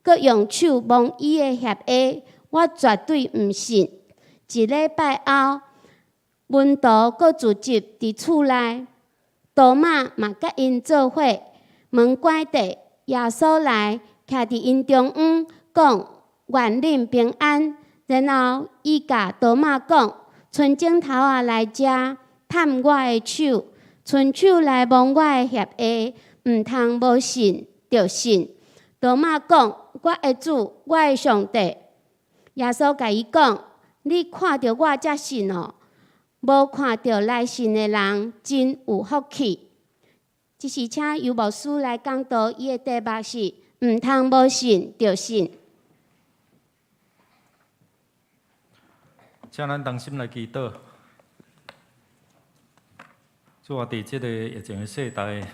閣用手摸伊的脅下，我絕對毋信。一禮拜後，門徒閣聚集佇厝內，多馬嘛佮𪜶做伙。門關著，耶穌來徛佇𪜶中央，講：願恁平安。然後伊共多馬講：伸指頭仔來遮，探我的手，伸手來摸我的脅下，毋通無信著信。多馬講：我的主，我的上帝。耶穌共伊講：你看著我才信哦，無看著來信的人真有福氣。這時請尤牧師來講道，伊的題目是毋通無信著信。請咱同心來祈禱。主啊，佇這个疫情的世代，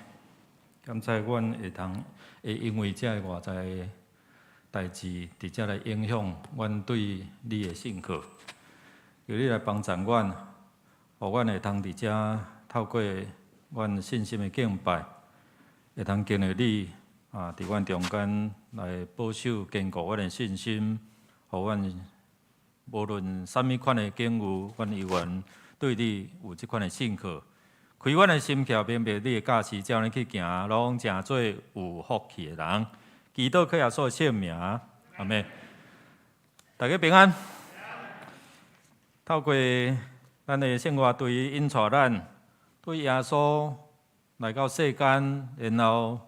感謝阮會通會因為這个外在的代誌，直接來影響阮對你的信靠。求你來幫助阮，予阮會通佇遮透過阮信心的敬拜，會通經歷你啊，佇阮中間來保守堅固阮的信心，予阮無論啥物款的境遇，阮猶原對你有這款的信靠。開阮的心竅，明白你的教示，照呢去行，攏成做有福氣的人。祈禱靠耶穌的聖名，阿們。大家平安。透過咱的聖樂隊引帶咱，對耶穌來到世間，然後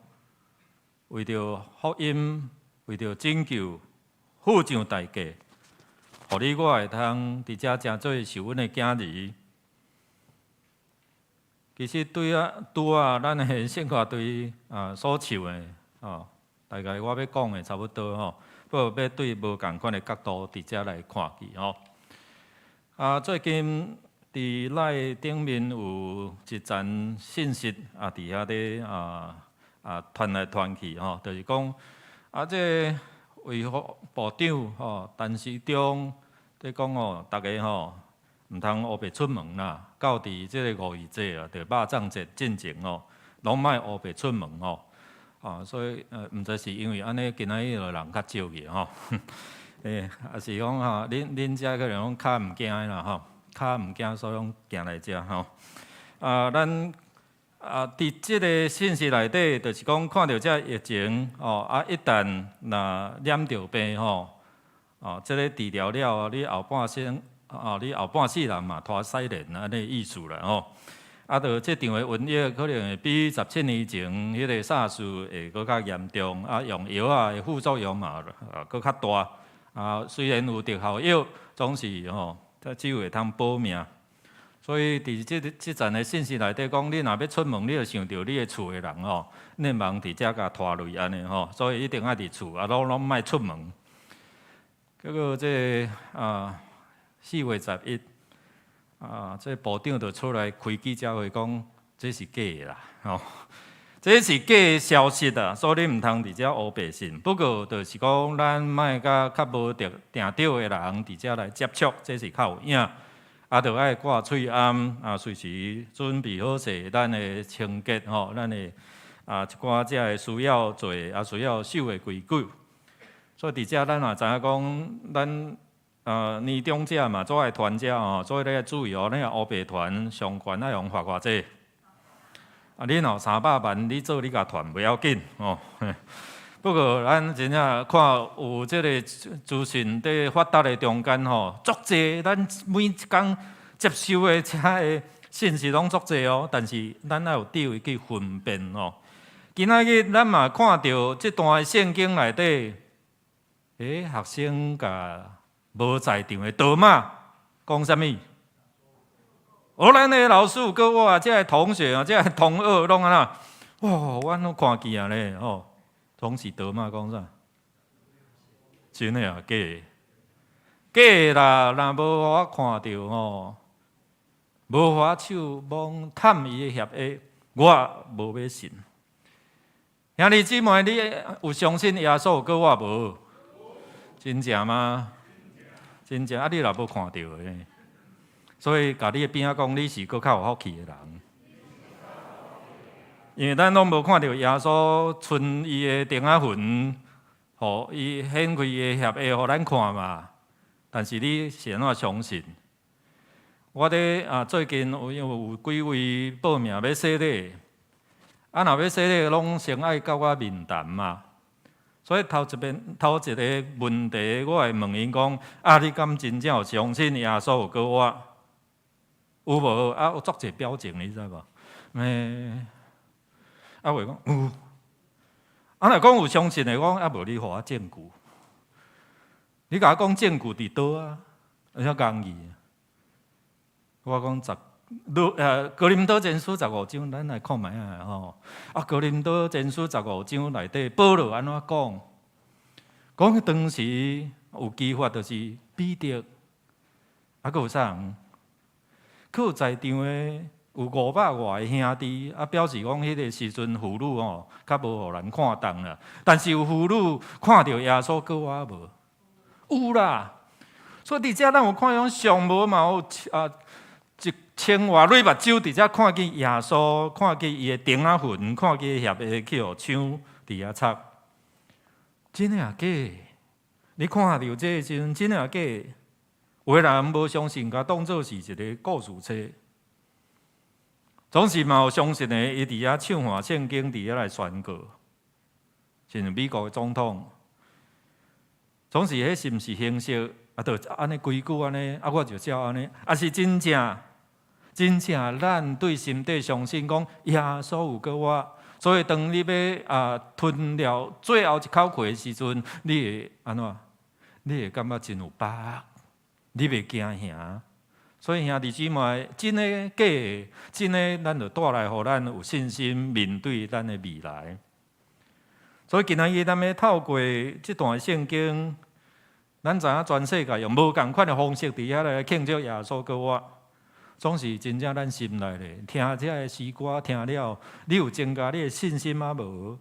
為著福音，為著拯救，付上代價，予你我會通佇遮成做受恩的囝兒。其實對啊，拄啊，咱的聖樂隊啊所唱的哦，大概我欲講的差不多吼，不過欲對無仝款的角度佇遮來看去吼。啊，最近佇 LINE 頂面有一層信息啊，佇遐咧啊啊傳來傳去吼，就是講啊，這個衛福部長吼陳時中佇講吼，逐家吼毋通烏白出門啦，到佇這個五一節啊，著肉粽節進前吼，攏莫烏白出門吼。啊，所以毋知是因為按呢，今仔日就人較少去吼。欸，抑是講吼，恁遮可能攏較毋驚的啦吼，較毋驚，所以攏行來遮吼。啊，咱啊，佇這个信息內底，就是講看著這疫情吼，啊，一旦若染著病吼，哦，這个治療了，你後半生，哦，你後半世人嘛，拖屎連按呢意思啦吼。啊，著這場的瘟疫可能會比17年前彼个 SARS 會閣較嚴重，啊，用藥仔的副作用嘛，啊，閣較大。啊，雖然有特效藥，總是吼，只有會通保命。所以佇這這層的信息內底講，你若欲出門，你就想著你的厝的人吼，你毋通佇遮共拖累按呢吼，所以一定愛佇厝，啊，攏攏莫出門。結果這个啊，4月11啊，這部長就出來開記者會講，這是假的啦，吼，這是假的消息啊，所以你毋通佇遮烏白信。不過就是講，咱莫佮較無著定著的人佇遮來接觸，這是較有影。啊，著愛掛喙罨，啊，隨時準備好勢，咱的清潔吼，咱的啊一寡遮的需要做，啊需要守的規矩。所以佇遮咱嘛知影講，咱年長者嘛做愛傳遮吼，所以你愛注意哦，你若烏白傳上懸愛予罰偌濟。啊，你若有300萬，你做你共傳袂要緊吼。不過咱真正看有這个資訊佇發達的中間吼，足濟咱每一工接收的遮个信息攏足濟哦，但是咱愛有智慧去分辨哦。今仔日咱嘛看著這段聖經內底，欸，學生共無在場的多馬講啥物？哦，咱的老師佮我這个同學啊，這个同學攏按怎？哇，阮攏看見啊咧吼，總是多馬講啥？真的啊，假的？假的啦！若無予我看著吼，無予我手摸探伊的脅下，我無欲信。兄弟姊妹，你有相信耶穌閣我無？真正嗎？真正啊！你若無看著的，所以共你的邊仔講，你是閣較有福氣的人。因為咱攏無看著耶穌伸伊的釘仔痕，予伊顯開伊的額，予咱看嘛。但是你是按怎相信？我咧啊，最近有因為有幾位報名欲洗禮，啊，若欲洗禮，攏先愛佮我面談嘛。所以頭一遍頭一个問題，我會問𪜶講：啊，你敢真正有相信耶穌有復活？有無？啊，有足濟表情，你知無？啊，會講有。啊，若講有相信的，講啊，無你予我證據。你共我講證據佇佗啊？遐容易。我講十，哥林多前書十五章，咱來看覓仔吼。啊，哥林多前書十五章內底，保羅按怎講？講當時有磯法，就是彼得，啊，閣有啥人？閣有在場的有五百外个兄弟，啊，表示講彼个時陣婦女吼，較無予人看重啦。但是有婦女看著耶穌復活無？有啦。所以佇遮咱有看講上無嘛有啊一千外蕊目睭佇遮看見耶穌，看見伊的釘仔痕，看見伊額去予槍佇遐插。真的抑假？你看著這个時陣，真的抑假？有的人無相信，共當做是一个故事冊。總是嘛有相信的，伊佇遐唱和聖經，佇遐來宣告，親像美國的總統，總是彼是毋是形式？啊，就按呢規矩按呢，啊，我就照按呢。啊，是真正，真正，咱對心底相信講耶穌有復活，所以當你欲啊吞了最後一口氣的時陣，你會按怎？你會感覺真有把握，你袂驚嚇。所以兄弟姊妹，真的假的？真的，咱就帶來予咱有信心面對咱的未來。所以今仔日咱欲透過這段聖經，咱知影全世界用無仝款的方式佇遐來慶祝耶穌復活，總是真正咱心內咧聽這个詩歌聽了，你有增加你的信心啊無？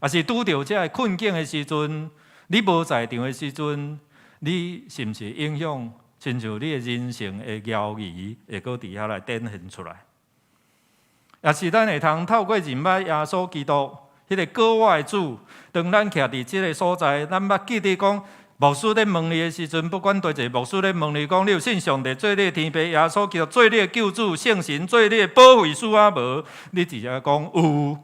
抑是拄著這个困境的時陣，你無在場的時陣，你是毋是影響？親像你的人生的搖移，會閣佇遐來展現出來。抑是咱會通透過認捌耶穌基督，彼个復活的主，當咱徛佇這个所在，咱捌記得講，牧師咧問你的時陣，不管佗一个牧師咧問你講，你有信上帝做你的天父，耶穌基督做你的救主，聖神做你的保惠師啊無？你直接講有。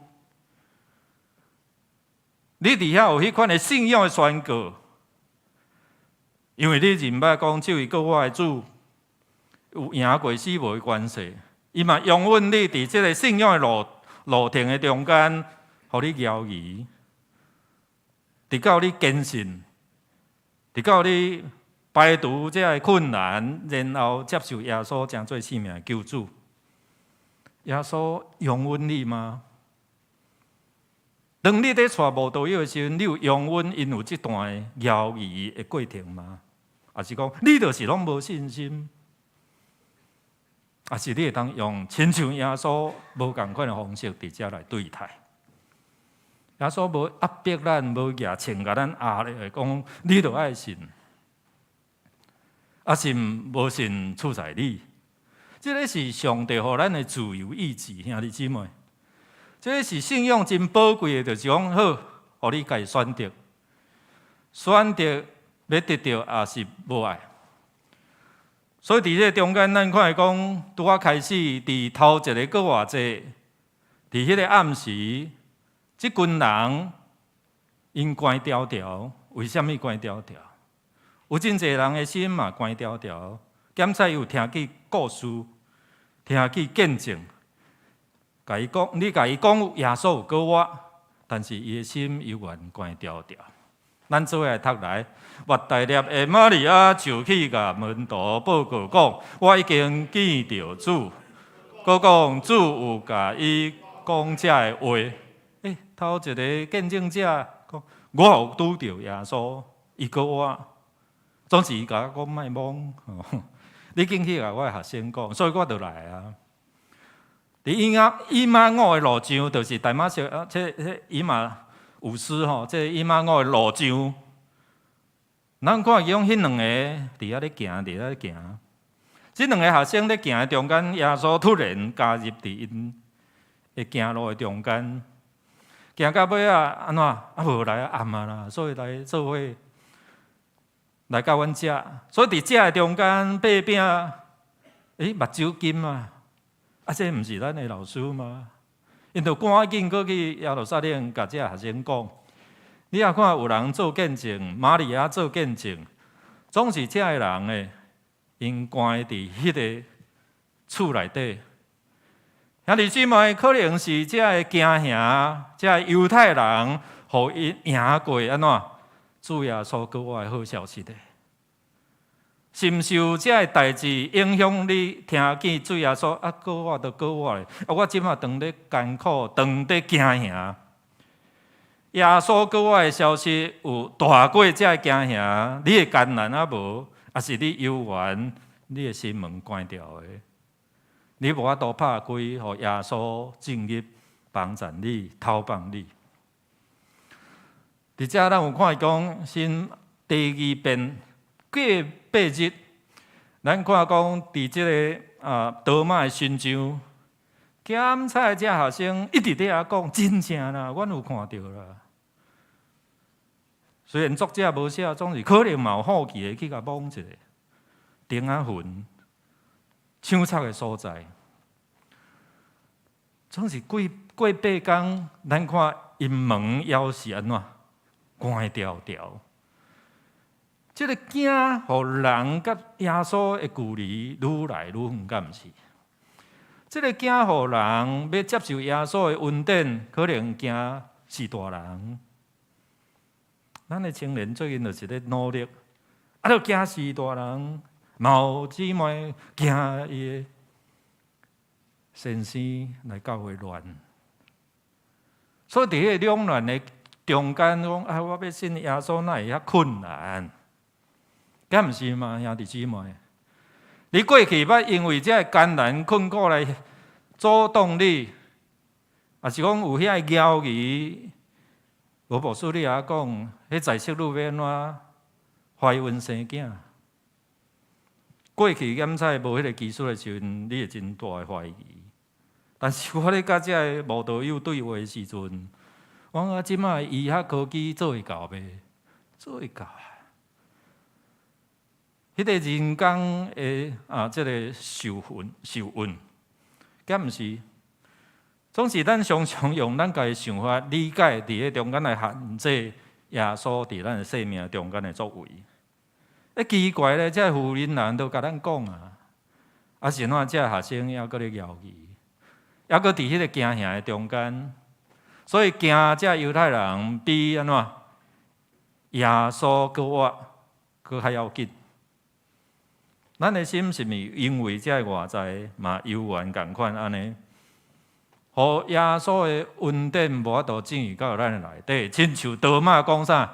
你佇遐有彼款的信仰的宣告。因為你認捌講，這位復活的主有贏過死亡的權勢，伊嘛容允你佇這个信仰的路程的中間，予你搖移，直到你堅信，直到你排除這个困難，然後接受耶穌成做生命的救主。耶穌容允你嗎？當你佇帶慕道友的時陣，你有容允𪜶有這段搖移的過程嗎？抑是講你就是攏無信心，抑是你會當用親像耶穌無仝款的方式佇遮來對待？耶穌無壓迫咱，無舉槍共咱壓咧，講你著愛信，抑是無信處在你。這个是上帝予咱的自由意志，兄弟姊妹。這个是信仰真寶貴的，就是講好，予你家己選擇，選擇欲得著，抑是無愛。所以佇這个中間，咱看講，拄仔開始佇頭一个復活節，佇彼个暗時，這群人𪜶關牢牢，為啥物關牢牢？有真濟人的心嘛關牢牢，檢查有聽見故事，聽見見證，共伊講，你共伊講耶穌有復活，但是伊的心猶原關牢牢。咱做伙來讀來，抹大拉的瑪利亞就去共門徒報告講：我已經見著主，閣講主有共伊講這个話。頭一个見證者講，我有拄著耶穌，伊復活，總是伊共我講莫懵，你緊去共我的學生講，所以我就來啊。佇以馬忤的路上，就是大馬色啊，這以馬忤斯吼，這以馬忤的路上，咱看見彼兩个佇遐咧行，佇遐咧行。這兩个學生咧行的中間，耶穌突然加入佇𪜶 的行路的中間，行到尾仔按怎啊無來暗啊啦，所以來做伙來到阮遮，所以佇遮的中間擘餅，欸，目睭金啊！啊，這毋是咱的老師嗎？𪜶就趕緊過去耶路撒冷，共這學生講。你也看有人做見證，瑪利亞做見證，總是這个人的，𪜶關佇彼个厝內底。兄弟姊妹，可能是這个驚嚇，這个猶太人，予𪜶贏過按怎？主耶穌復活的好消息的，是毋是有這个代誌影響你？聽見主耶穌啊，復活就復活咧，啊，我這馬當咧艱苦，當咧驚嚇。耶穌復活的消息有大過這个驚嚇，你的艱難啊無？抑是你猶原，你的心門關牢的？你無法度拍開，予耶穌進入幫贊你、投放你。佇遮咱有看講，先第二遍過8日，咱看講佇這个多馬的身上，檢查這學生一直佇遐講，真正啦，阮有看著啦。雖然作者無寫，總是可能嘛有好奇的去共摸一下，釘仔痕、槍插的所在，總是過過8工，咱看𪜶門猶是按怎關牢牢。這个驚，予人佮耶穌的距離愈來愈遠，敢毋是？這个驚，予人欲接受耶穌的恩典，可能驚死大人。咱的青年最近就是咧努力，啊，著驚死大人，嘛有姊妹驚伊的先生來教會亂，所以佇彼个兩難的中間，講啊，我欲信耶穌，哪會遐困難？敢毋是嘛，兄弟姊妹？你過去捌因為這个艱難困苦來阻擋你，抑是講有遐个猶疑？吳牧師你也講，彼在職女欲按怎懷孕生囝？過去檢查無彼个技術的時陣，你會真大的懷疑。但是我咧佮這个慕道友對話的時陣，我講啊，這擺醫學科技做會到袂？做會到啊！彼个人工的啊，這个受孕，敢毋是？總是咱常常用咱家己想法理解，佇彼中間來限制耶穌佇咱的生命中間的作為。欸，奇怪咧，這个婦人人都共咱講啊，啊是按怎這个學生猶閣咧猶疑，猶閣佇彼个驚嚇的中間，所以驚這猶太人比按怎耶穌閣活閣較要緊。咱的心是毋是因為這个外在嘛猶原仝款按呢？予耶穌的恩典無法度進入到咱的內底，親像多馬講啥？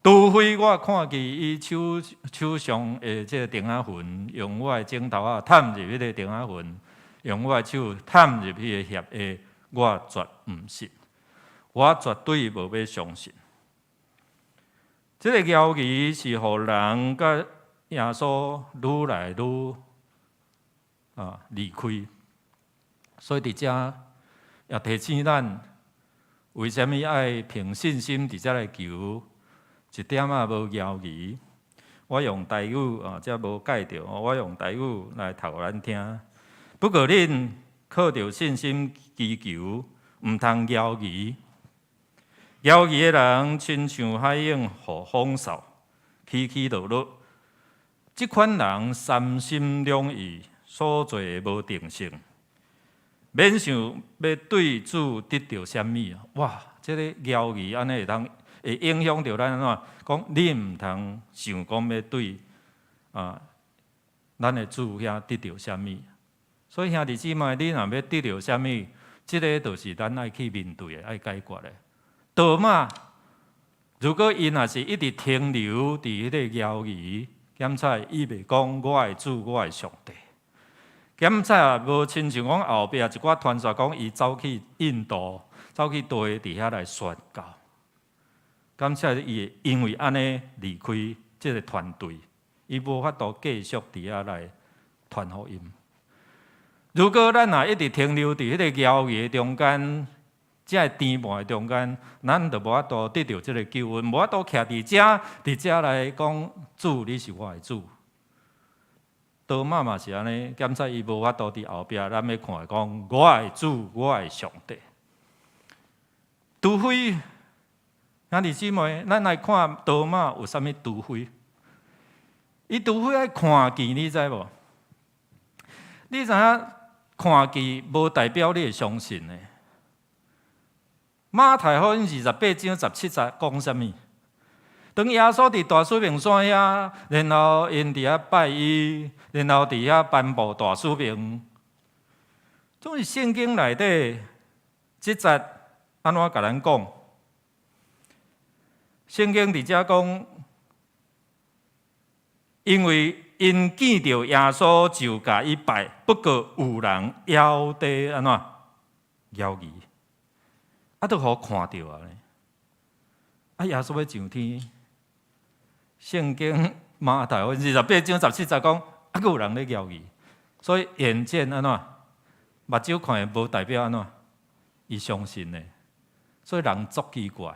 除非我看見伊手手上的這個釘仔痕，用我的指頭仔探入彼个釘仔痕，用我的手探入彼个脅下，我絕毋信，我絕對無欲相信。這个猶疑是予人佮耶穌愈來愈離開，所以佇遮也提醒咱，為啥物愛憑信心佇遮來求，一點仔無猶疑。我用台語啊，遮無蓋著，我用台語來讀予咱聽。不過恁靠著信心祈求，毋通猶疑。猶疑的人，親像海湧予風掃，起起落落。這款人三心兩意，所做的無定性，免想欲對主得著啥物啊！哇，這个猶疑按呢會當會影響著咱按怎？講你毋通想講欲對咱的主遐得著啥物。所以兄弟姊妹，你若欲得著啥物，這个就是咱愛去面對的，愛解決的。多馬，如果𪜶若是一直停留佇彼个猶疑，檢查伊袂講我的主，我的上帝。檢查無親像講後壁一寡傳說講，伊走去印度，走去佗佇遐來宣教。感謝伊因為按呢離開這个團隊，伊無法度繼續佇遐來傳福音。如果咱若一直停留佇彼个猶疑的中間，這个甜夢的中間，咱就無法度得著這个救恩，無法度徛佇遮，佇遮來講主，你是我的主。多馬嘛是按呢，檢察伊無法度佇後壁，咱欲看講我的主，我的上帝。除非兄弟姊妹，咱來看多馬有啥物除非？伊除非愛看見，你知無？你知影看見無代表你會相信的。馬太福音28章17節講啥物？當耶穌佇大使命山遐，然後𪜶佇遐拜伊，然後佇遐頒布大使命。總是聖經內底這節按怎共咱講？聖經佇遮講，因為𪜶見著耶穌就共伊拜，不過有人猶佇按怎猶疑，啊，都予看著啊！啊，耶穌欲上天，聖經馬太28章17節講，啊，閣有人咧猶疑，所以眼見按怎目睭看的無代表按怎，伊相信的，所以人足奇怪。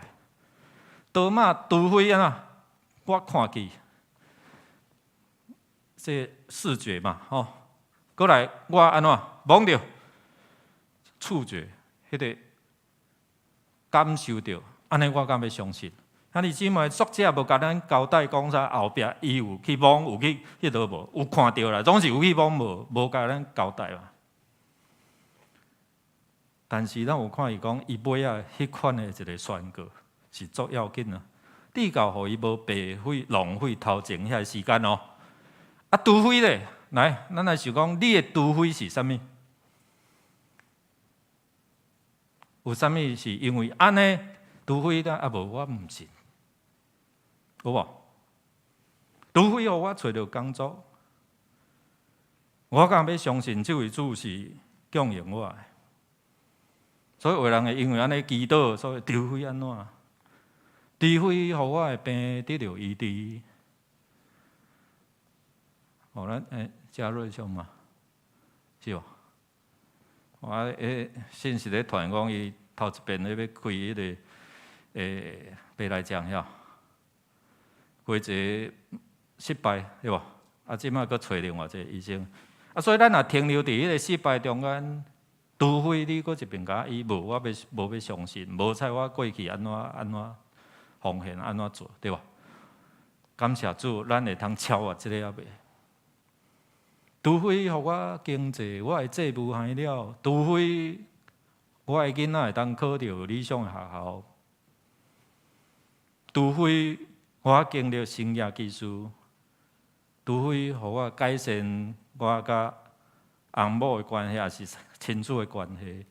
多馬除非按怎，我看見，這視覺嘛，吼，閣來我按怎摸著，觸覺，彼个感受著，按呢我敢欲相信。兄弟姊妹，作者無共咱交代講啥後壁伊有去摸，有去彼落無？有看著啦，總是有去摸無？無共咱交代嘛。但是咱有看伊講，伊尾仔彼款的一个宣告是足要緊啊！至到予伊無白費浪費頭前遐个時間哦。啊，除非咧，來，咱來想講，你的除非是啥物？有啥物是因為按呢？除非咱啊無，我毋信，有無？除非予我揣著工作，我敢欲相信這位主是供應我的。所以有人會因為按呢祈禱，所以除非按怎？除非予我的病得著醫治。哦，咱嘉瑞兄嘛，是無？我信息咧傳講，伊頭一遍咧欲開彼个白內障遐，開一个失敗，對無？啊，這擺閣揣另外一个醫生。啊，所以咱若停留佇彼个失敗中間，除非你閣一遍共伊無，我欲無欲相信，無采我過去按怎按怎奉獻按怎做，對無？感謝主，咱會通超越這个猶未？除非予我經濟，我的債務還了；除非我的囡仔會當考著理想的學校；除非我經歷神蹟奇事；除非予我改善我佮翁某的關係，抑是親子的關係。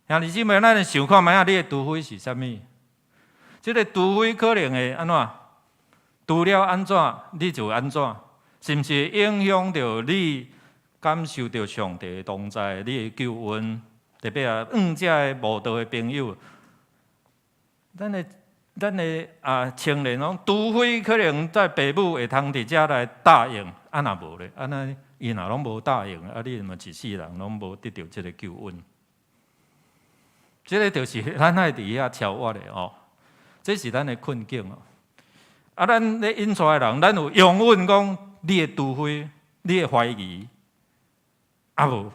兄弟姊妹，咱來想看覓仔，你的除非是啥物？這个除非可能會按怎？除了按怎，你就按怎？是毋是影響著你感受著上帝的同在，你的救恩？特別啊，向這个慕道的朋友，咱的啊青年攏，除非可能在爸母會通佇遮來答應，啊若無咧，按呢伊若攏無答應，啊你嘛一世人攏無得著這个救恩。這个就是咱愛佇遐超越的哦，這是咱的困境哦。啊，咱咧引出來的人，咱有容忍講你的除非，你的懷疑，啊無，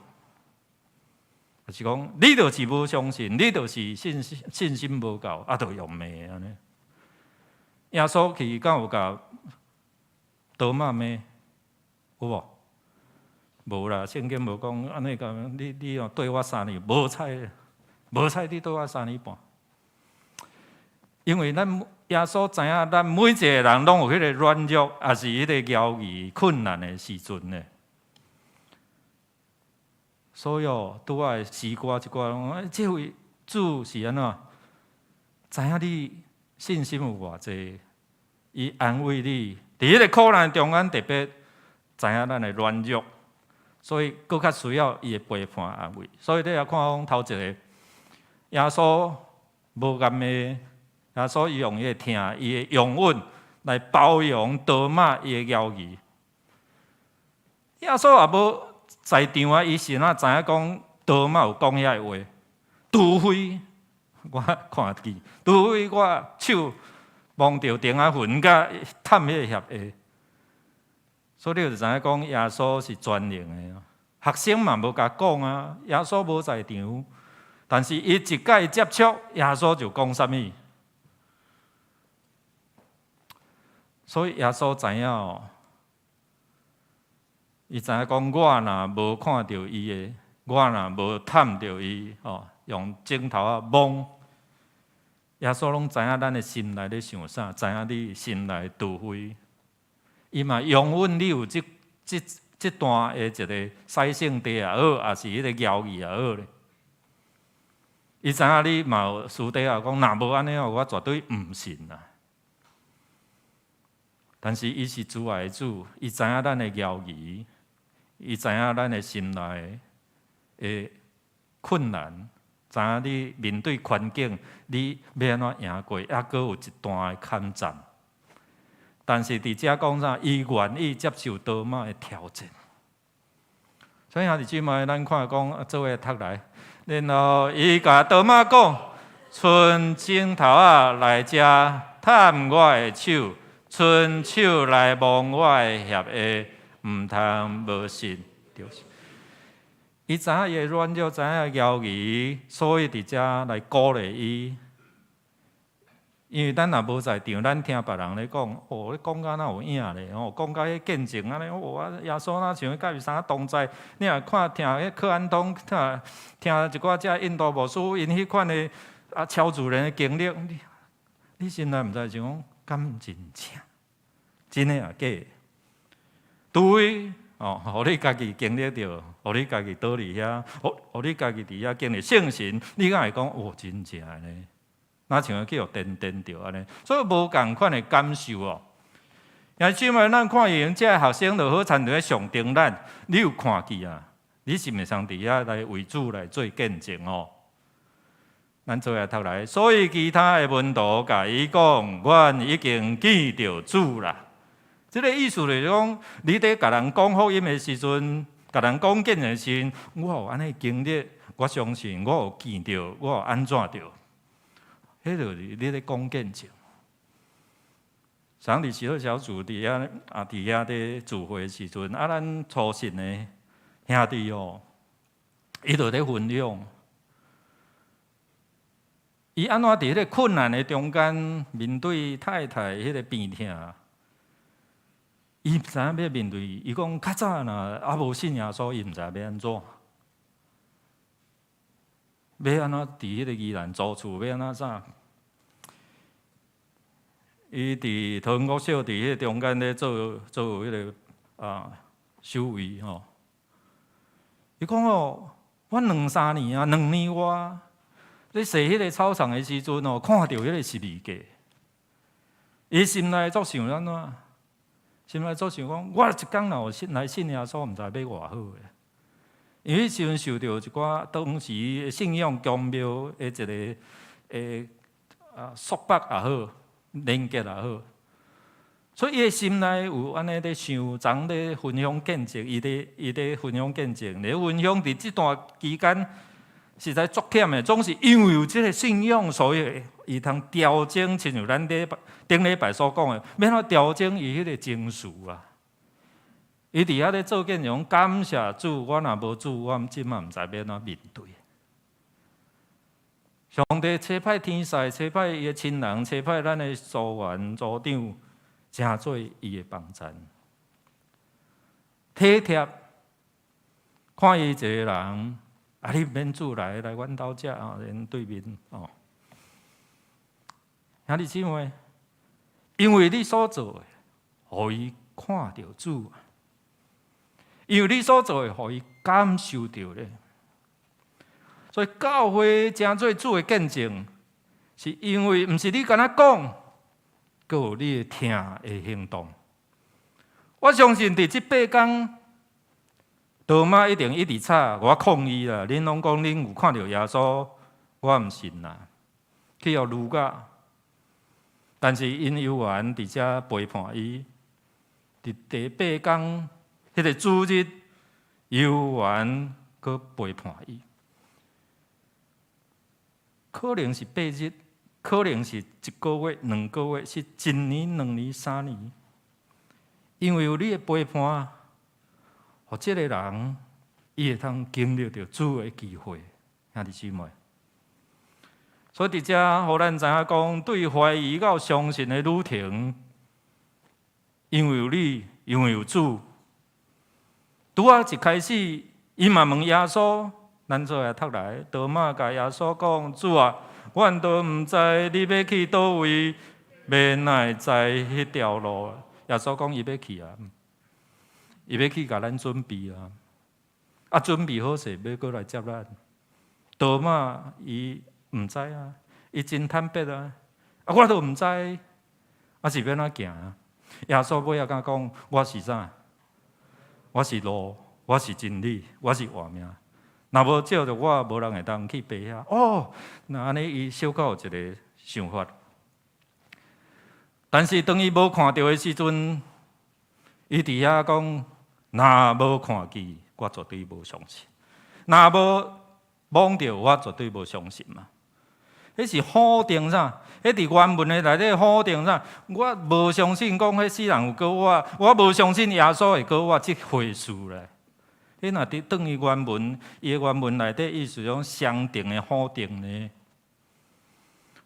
就是講你就是無相信，你就是信心無夠，啊，就用罵按呢。耶穌去敢有共多馬罵？有無？無啦，聖經無講按呢講，你哦綴我三年，無彩，無彩你綴我三年半。因為咱耶穌知影，咱每一个人攏有彼个軟弱，抑是彼个猶疑困難的時陣呢。所以哦，拄仔的詩歌一寡攏講，這位主是按怎？知影你信心有偌濟，伊安慰你，佇彼个苦難中間特別知影咱的軟弱，所以閣較需要伊的陪伴安慰。所以你也看講頭一个耶穌無共罵，耶穌伊用伊的疼、伊的容忍來包容多馬伊的猶疑。耶穌也無在場啊，伊是哪知影講多馬有講遐个話？除非我看見，除非我手摸著釘仔痕佮探彼个額下。所以你就知影講耶穌是全能的。學生嘛無共講啊，耶穌無在場，但是伊一共伊接觸，耶穌就講啥物。所以耶穌知影哦，伊知影講我若無看著伊的，我若無探著伊，吼，用指頭仔摸，耶穌攏知影咱的心內咧想啥，知影你心內除非，伊嘛容允你有這這這段的一个洗聖地也好，抑是彼个猶豫也好咧。伊知影你嘛有私底下講，若無按呢哦，我絕對毋信啊。但是伊是慈愛的主，伊知影咱的猶豫，伊知影咱的心內的困難，知影你面對環境，你欲按怎贏過，猶閣有一段的坎戰。但是佇遮講啥？伊願意接受多馬的挑戰。所以兄弟姊妹，咱看講做伙讀來，然後伊共多馬講：伸指頭仔來遮探我的手，伸手來摸我的額下，毋通無信。就是。伊知影伊的軟弱，知影猶豫，所以佇遮來鼓勵伊。因為咱若無在場，咱聽別人咧講，哦，你講甲若有影咧，哦，講甲彼見證按呢，哦，啊，耶穌若像佮伊啥同在，你若看聽彼克安東，聽聽一寡遮印度牧師𪜶彼款的啊超自然的經歷，你你心內毋知想講，敢真正，真的抑假的？對，哦，予你家己經歷著，予你家己倒佇遐，予予你家己佇遐經歷聖神，你敢會講，哦，真正的呢？若像去予顛顛著按呢，所以無仝款的感受哦。兄弟姊妹，咱看𪜶這个學生就好親像咧上頂咱，你有看見啊？你是毋是通佇遐來為主來做見證哦？咱做伙讀來，所以其他的門徒共伊講，阮已經見著主啦。這个意思就是講，你佇共人講福音的時陣，共人講見證的時陣，我有按呢經歷，我相信我有見著，我有按怎著。彼就是你咧講見證。上佇喜樂小組佇遐啊，佇遐咧聚會的時陣，啊，咱初信的兄弟哦，伊就咧分享，伊按怎佇彼个困難的中間面對太太彼个病痛，伊毋知影欲面對。伊講較早若猶無信耶穌，伊毋知影欲按怎。欲按怎佇彼个宜蘭租厝，欲按怎啥？伊佇桃園國小佇彼個中間咧做做彼个啊守衛吼。伊講哦，我兩三年啊，兩年外，咧踅彼个操場的時陣哦，看著彼个十字架，伊心內作想按怎？心內作想講，我一工若有信來信耶穌，毋知欲偌好咧。因為彼時陣受著一寡當時信仰宮廟的一个啊束縛也好，連結也好，所以伊的心內有按呢咧想，昨咧分享見證，伊咧分享見證，咧分享佇這段期間實在足忝的，總是因為有這个信仰，所以伊通調整，親像咱咧頂禮拜所講的，欲按怎調整伊彼个情緒啊。伊佇遐咧做見證，感謝主，我若無主，我這馬毋知欲按怎面對。上帝差派天使，差派伊的親人，差派咱的組員、組長，成做伊的幫贊。體貼，看伊一個人，啊，你毋免煮來來阮兜食啊，𪜶對面哦。兄弟姊妹，因為你所做的，予伊看著主。因為你所做的，予伊感受著咧。所以教會成做主的見證，是因為毋是你干焦講，閣有你的聽的行動。我相信佇這八工，多馬一定一直吵，我抗議啦！恁攏講恁有看著耶穌，我毋信啦，去予擄甲。但是𪜶猶原佇遮陪伴伊，佇第八工彼个主日，猶原閣陪伴伊。可能是8日，可能是一個月、2個月，是一年、2年、3年。因為有你的陪伴，予這个人伊會通經歷著主的機會，兄弟姊妹。所以佇遮，予咱知影講，對懷疑到相信的旅程，因為有你，因為有主。拄仔一開始，伊嘛問耶穌，咱做來讀來，多馬共耶穌講：主啊，阮都毋知你欲去佗位，欲哪會知彼條路？耶穌講伊欲去啊，伊欲去共咱準備啊，啊準備好勢，欲閣來接咱。多馬伊毋知啊，伊真坦白啊，啊我都毋知，啊是欲按怎行啊？耶穌尾仔敢講，我是啥？我是路，我是真理，我是活命。若無藉著我，無人會當去爸遐。哦，那按呢，伊小可有一个想法。但是當伊無看著的時陣，伊佇遐講：若無看見，我絕對無相信；若無摸著，我絕對無相信嘛。彼是否定啥？彼佇原文的內底否定啥？我無相信講彼死人有閣活，我無相信耶穌會閣活這回事咧。彼若佇轉去原文，伊的原文內底意思講雙重的否定呢。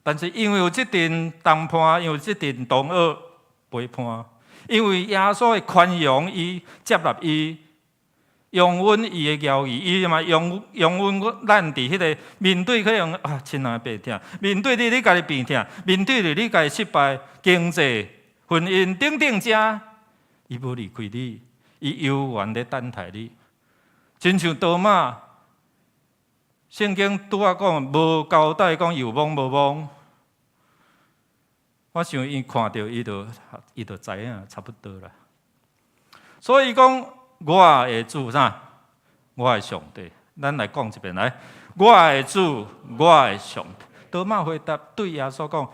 但是因為有這陣同伴，因為這陣同學陪伴，因為耶穌的寬容，伊接納伊，容忍伊的猶豫，伊嘛容容忍咱佇彼个面對可能啊，親愛病痛，面對你你家己病痛，面對你你家己失敗、經濟、婚姻等等遮，伊無離開你，伊猶原咧等待你，親像多馬，聖經拄仔講無交代講有摸無摸。我想伊看著伊就伊就知影差不多啦。所以講，我的主啥？我的上帝。咱來講一遍來，我的主，我的上帝。多馬回答對耶穌講：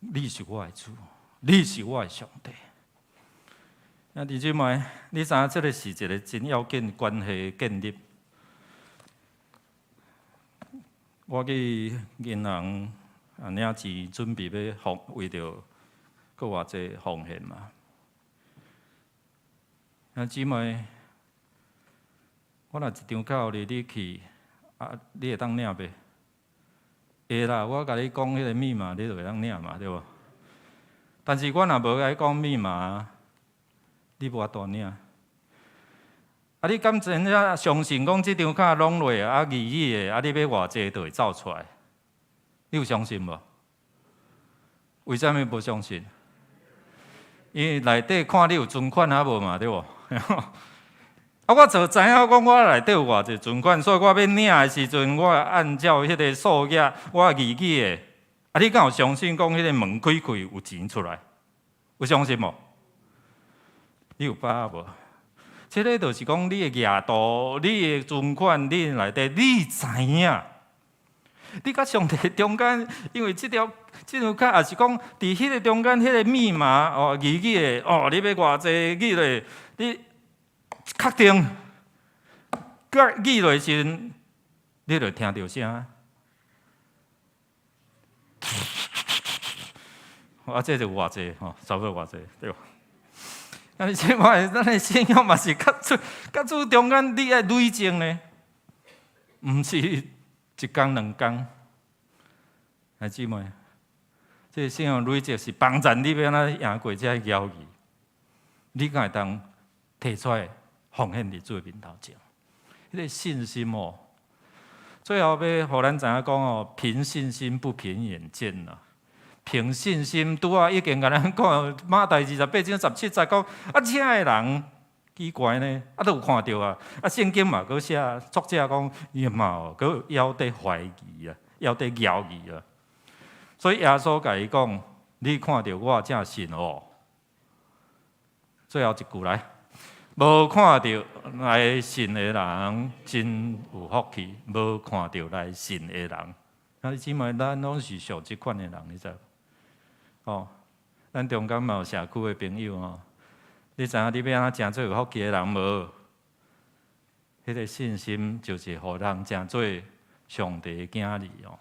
你是我的主，你是我的上帝。兄弟姊妹，你知影這个是一个真要緊關係建立。我去銀行啊領錢，準備欲奉為著閣偌濟奉獻嘛。兄姊妹，我若一張卡予你，你去啊，你會當領袂？會啦，我共你講彼个密碼，你就會當領嘛，對無？但是我若無共你講密碼，你無法度領。啊，你敢真正相信講這張卡攏落啊，義語的啊，你欲偌濟就會走出來？你有相信無？為啥物無相信？因為內底看你有存款抑無嘛，對無？啊，我就知影講我內底有偌濟存款，所以我欲領的時陣，我按照彼个數額，我義語的。啊，你敢有相信講彼个門開開有錢出來？有相信無？你有把握無？這个就是講你的額度、你的存款、你內底，你知影。你佮上帝中間，因為這條這張卡，也是講佇彼个中間，彼个密碼哦，義語的哦，你欲偌濟義落，你確定，佮義落時陣，你就聽著聲。啊，這就偌濟吼，差不多偌濟，對無？啊，你這擺咱的信仰嘛是佮主佮主中間，你愛累積呢，毋是一工兩工。兄姊妹，這个信仰累積是幫助你欲按怎贏過這个猶豫，你敢會當提出來奉獻佇主的面頭前？彼个信心哦，最後欲予咱知影講哦，憑信心不憑眼見啦。憑信心，拄仔已經共咱講，馬太28章17節講，啊，遮的人奇怪呢，啊，都有看著啊，啊，聖經嘛，閣寫作者講，伊嘛閣猶佇懷疑啊，猶佇猶豫啊。所以耶穌共伊講：你看著我才信哦。最後一句來，無看著來信的人真有福氣，無看著來信的人，兄弟姊妹，咱攏是屬這款的人，你知無？哦，咱中間嘛有社區的朋友吼，你知影你欲按怎成做有福氣的人無？彼个信心就是予人成做上帝的囝兒哦。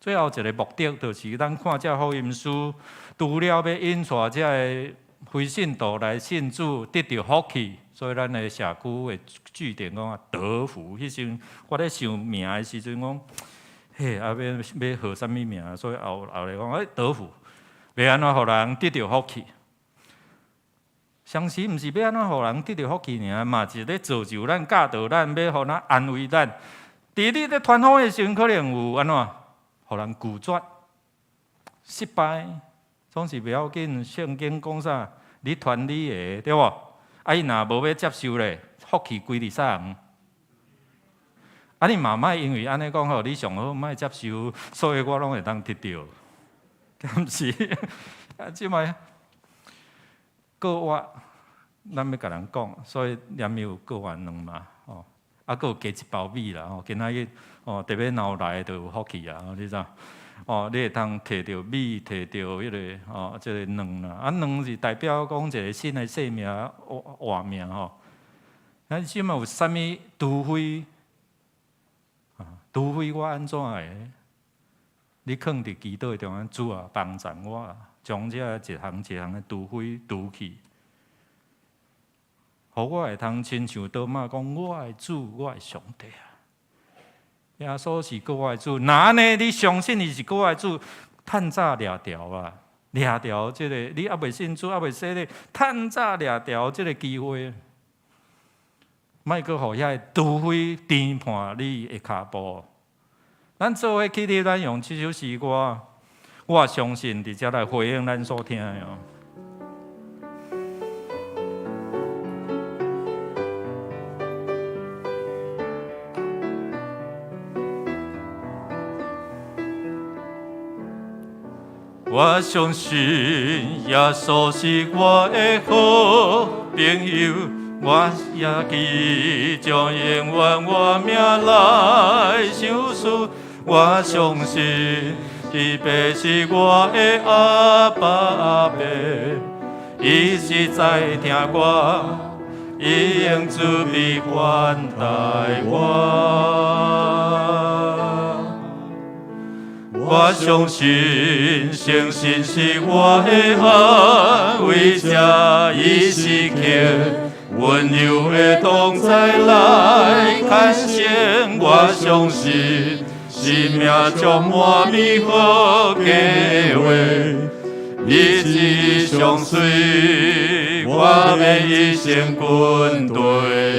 最後一个目的，就是咱看這福音書，除了欲引帶這个非信徒來信主，得著福氣，所以咱的社區的據點講啊，得福。彼時陣我咧想名的時陣講，嘿，啊欲欲號啥物名？所以後後來講，欸，得福，欲按怎予人得著福氣？相時毋是欲按怎予人得著福氣爾，嘛是咧造就咱、教導咱，欲予咱安慰咱。佇你咧傳福音的時陣，可能有按怎，予人拒絕、失敗，總是袂要緊。聖經講啥？你傳你的，對無？啊，伊若無欲接受咧，福氣歸佇啥人？啊，你嘛莫因為按呢講吼，你上好莫接受，所以我攏會當得著，敢是？啊，這擺閣活，咱欲共人講，所以連有閣活卵嘛，吼，啊，閣有加一包米啦，吼，今仔日哦，特別若有來就有福氣啊，你知？哦，你會通提著米，提著彼个哦，這个卵啦，啊，卵是代表講一个新的生命，活活命吼。咱這擺有啥物？除非啊，除非我按怎會？你囥佇祈禱的中間，主啊，幫助我，將這一項一項的除非除去，予我會通親像多馬講，我的主，我的上帝啊！耶穌是閣活的主，若按呢，你相信伊是閣活的主，趁早掠牢啊，掠牢這个，你猶未信主，猶未洗禮，趁早掠牢這个機會，莫閣予遐个除非纏絆你的跤步。咱做伙起立，咱用這首詩歌，我相信佇遮來回應咱所聽的哦。我相信耶穌是我的好朋友，我也記將永遠我命來相事。我相信天父是我的阿爸阿伯，伊實在疼我，伊用慈悲款待我。我相信聖神是我的安慰者，伊時刻溫柔的同在來牽線。我相信生命充滿美好計劃，一直相隨，我欲一生跟隨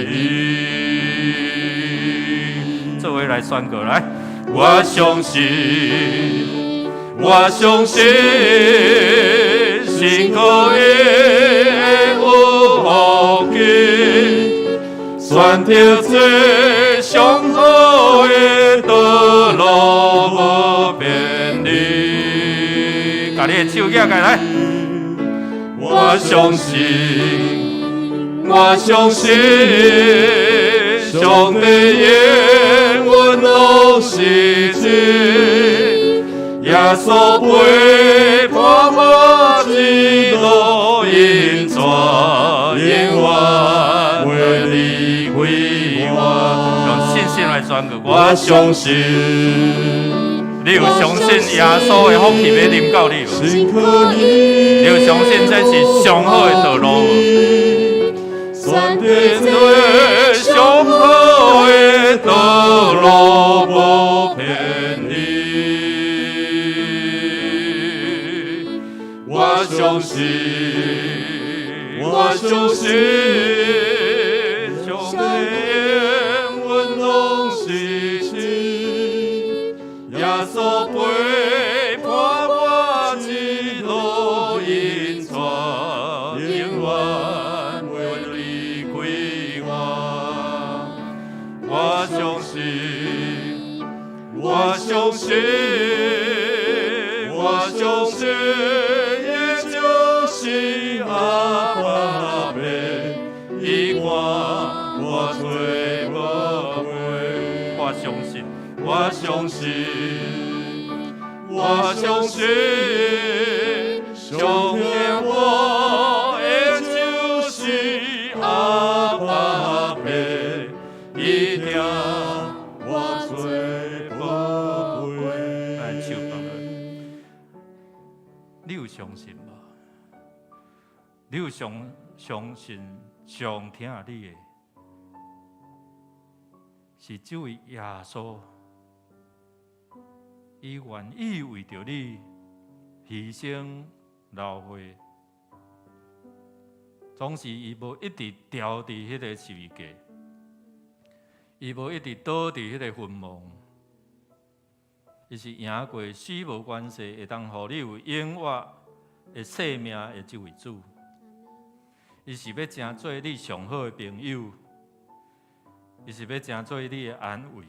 伊。做伙來宣告來。我相信，我相信，信靠伊有福氣，選擇這上好的道路無偏離。共你的手舉起來。我相信，我相信，上帝應允攏是真，耶穌陪伴我一路引帶，永遠袂離開我。用信心來宣告，我相信，你有相信耶穌的福氣欲臨到你無？你有相信這是上好的道路無？選擇上好的道路無偏離。我相信，我相信，上帝應允攏是真，耶穌陪伴我一路引帶，永遠袂離開我。我相信，我相信，我相信，伊就是阿爸父，伊看我揣無悔。我相信，我相信，我相信，上帝我的就是阿爸父，伊你有相信上疼你的，是這位耶穌，伊願意為著你犧牲流血，總是伊無一直牢佇彼个十字架，伊無一直倒佇彼个墳墓，伊是贏過死無關係，會當予你有永活的生命的這位主。伊是欲成做你上好的朋友，伊是欲成做你的安慰，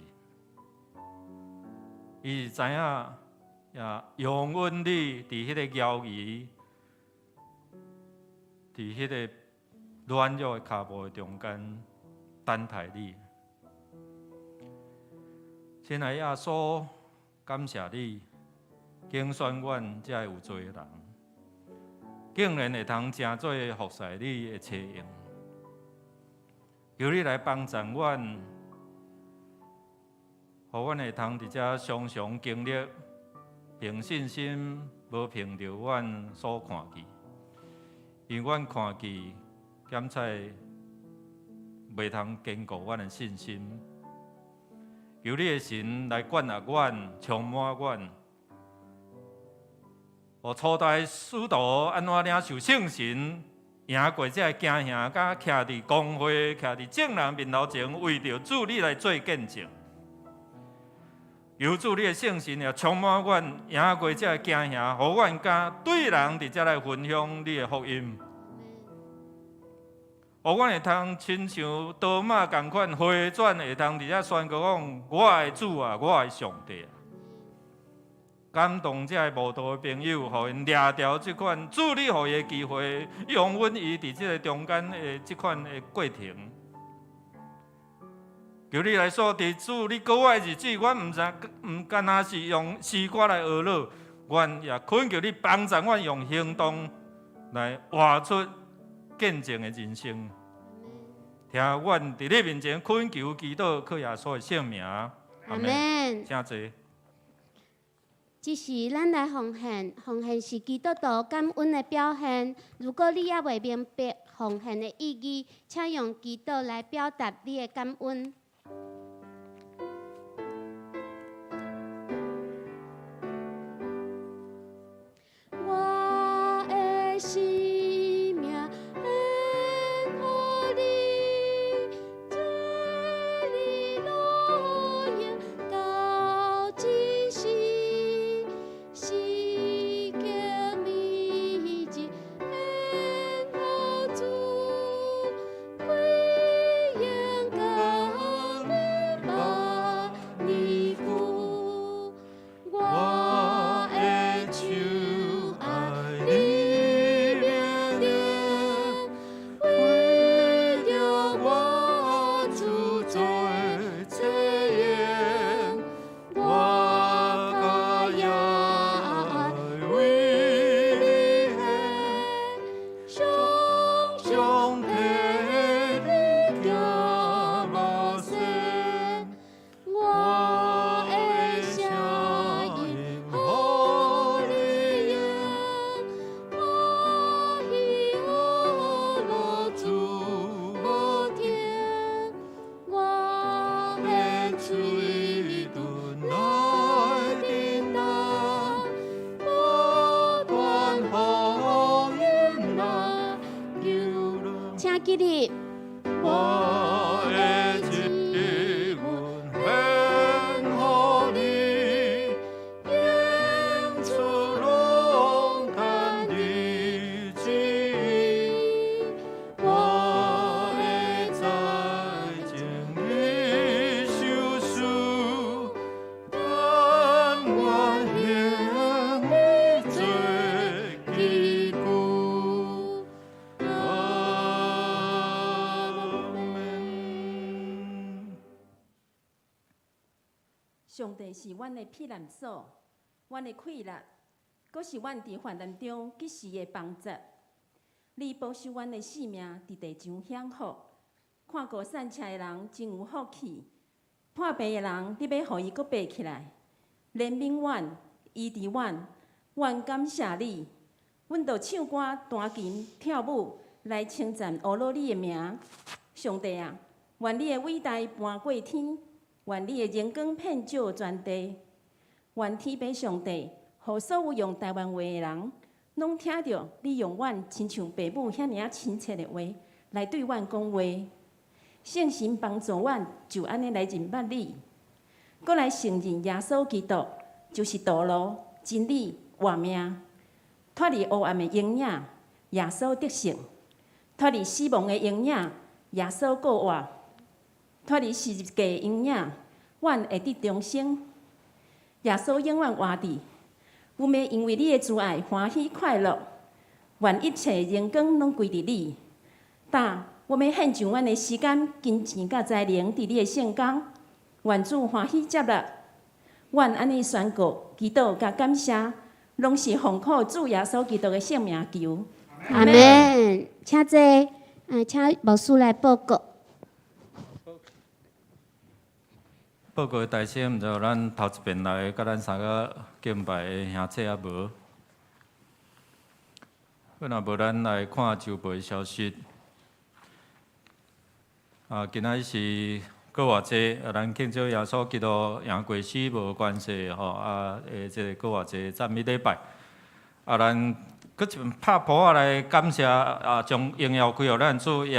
伊是知影也容忍你佇彼个搖移，佇彼个軟弱的跤步的中間等待你。親愛的耶穌，感謝你揀選阮這个有罪的人，竟然會通成做服侍你的車用，求你來幫助阮，予阮會通佇遮常常經歷，憑信心，無憑著阮所看見，因為阮看見檢採袂通堅固阮的信心。求你的神來管轄阮，充滿阮。予初代使徒按怎領受聖神，贏過這个驚嚇，敢徛佇公會，徛佇眾人面頭前，為著主你來做見證。求主你的聖神也充滿阮，贏過這个驚嚇，予阮敢對人佇遮來分享你的福音。予阮會通親像多馬仝款回轉，會通佇遮宣告講：我的主啊，我的上帝啊！感動這个慕道的朋友，予𪜶掠著這款主你予伊的機會，容允伊佇這个中間的這款的過程。求你來說，佇主你閣外的日子，阮毋知毋干焦是用詩歌來學樂，阮也懇求你幫助阮用行動來活出見證的人生。聽阮佇你面前懇求祈禱，靠耶穌的聖名。阿們。請坐。這時，咱來奉獻，奉獻是基督徒感恩的表現。如果你猶未明白奉獻的意義，請用祈禱來表達你的感恩。我的生命獻予你，做你路用到這世，時刻每日獻予主，歸榮交予百年久。我的手按你命令，為著我主做誓言，我甲耶為你獻，常常替你行路線，我的聲音予你應，歡喜樂主無停，我的喙唇來振動，不斷福音來求論。請起立。我的一魂獻予你，演出龍潭的旨意，我會在情裡受死，甘願行你做基據。阿門。上帝是阮的避難所，阮的氣力，閣是阮佇患難中及時的幫助。你保守阮的性命佇地上享福，看顧散赤的人真有福氣，破病的人你欲予伊閣爬起來，憐憫阮，醫治阮，阮感謝你。阮就唱歌、彈琴、跳舞來稱讚呵咾你的名。上帝啊，願你的偉大盤過天，願你的榮光遍照全地。願天父上帝，予所有用台灣話的人，攏聽著你用阮親像爸母遐爾仔親切的話來對阮講話。聖神幫助阮，就按呢來認捌你，閣來承認耶穌基督就是道路、真理、活命，脫離黑暗的陰影，耶穌得勝；脫離死亡的陰影，耶穌復活；脫離十字架的陰影，阮會得重生。耶穌永遠活佇，阮欲因為你的慈愛歡喜快樂，願一切榮光攏歸佇你。但我欲獻上阮的時間、金錢佮才能佇你的聖工，願主歡喜接納。阮按呢宣告、祈禱佮感謝，攏是奉靠主耶穌基督的聖名求。阿門。請坐，請牧師來報告。報告的代先，毋知咱頭一遍來佮咱三個敬拜的兄弟猶無？好，若無咱來看周報的消息。今仔日是復活節，咱慶祝耶穌基督贏過死無關係吼，這個復活節讚美禮拜。咱閣一遍拍噗仔來感謝將榮耀歸予咱主，也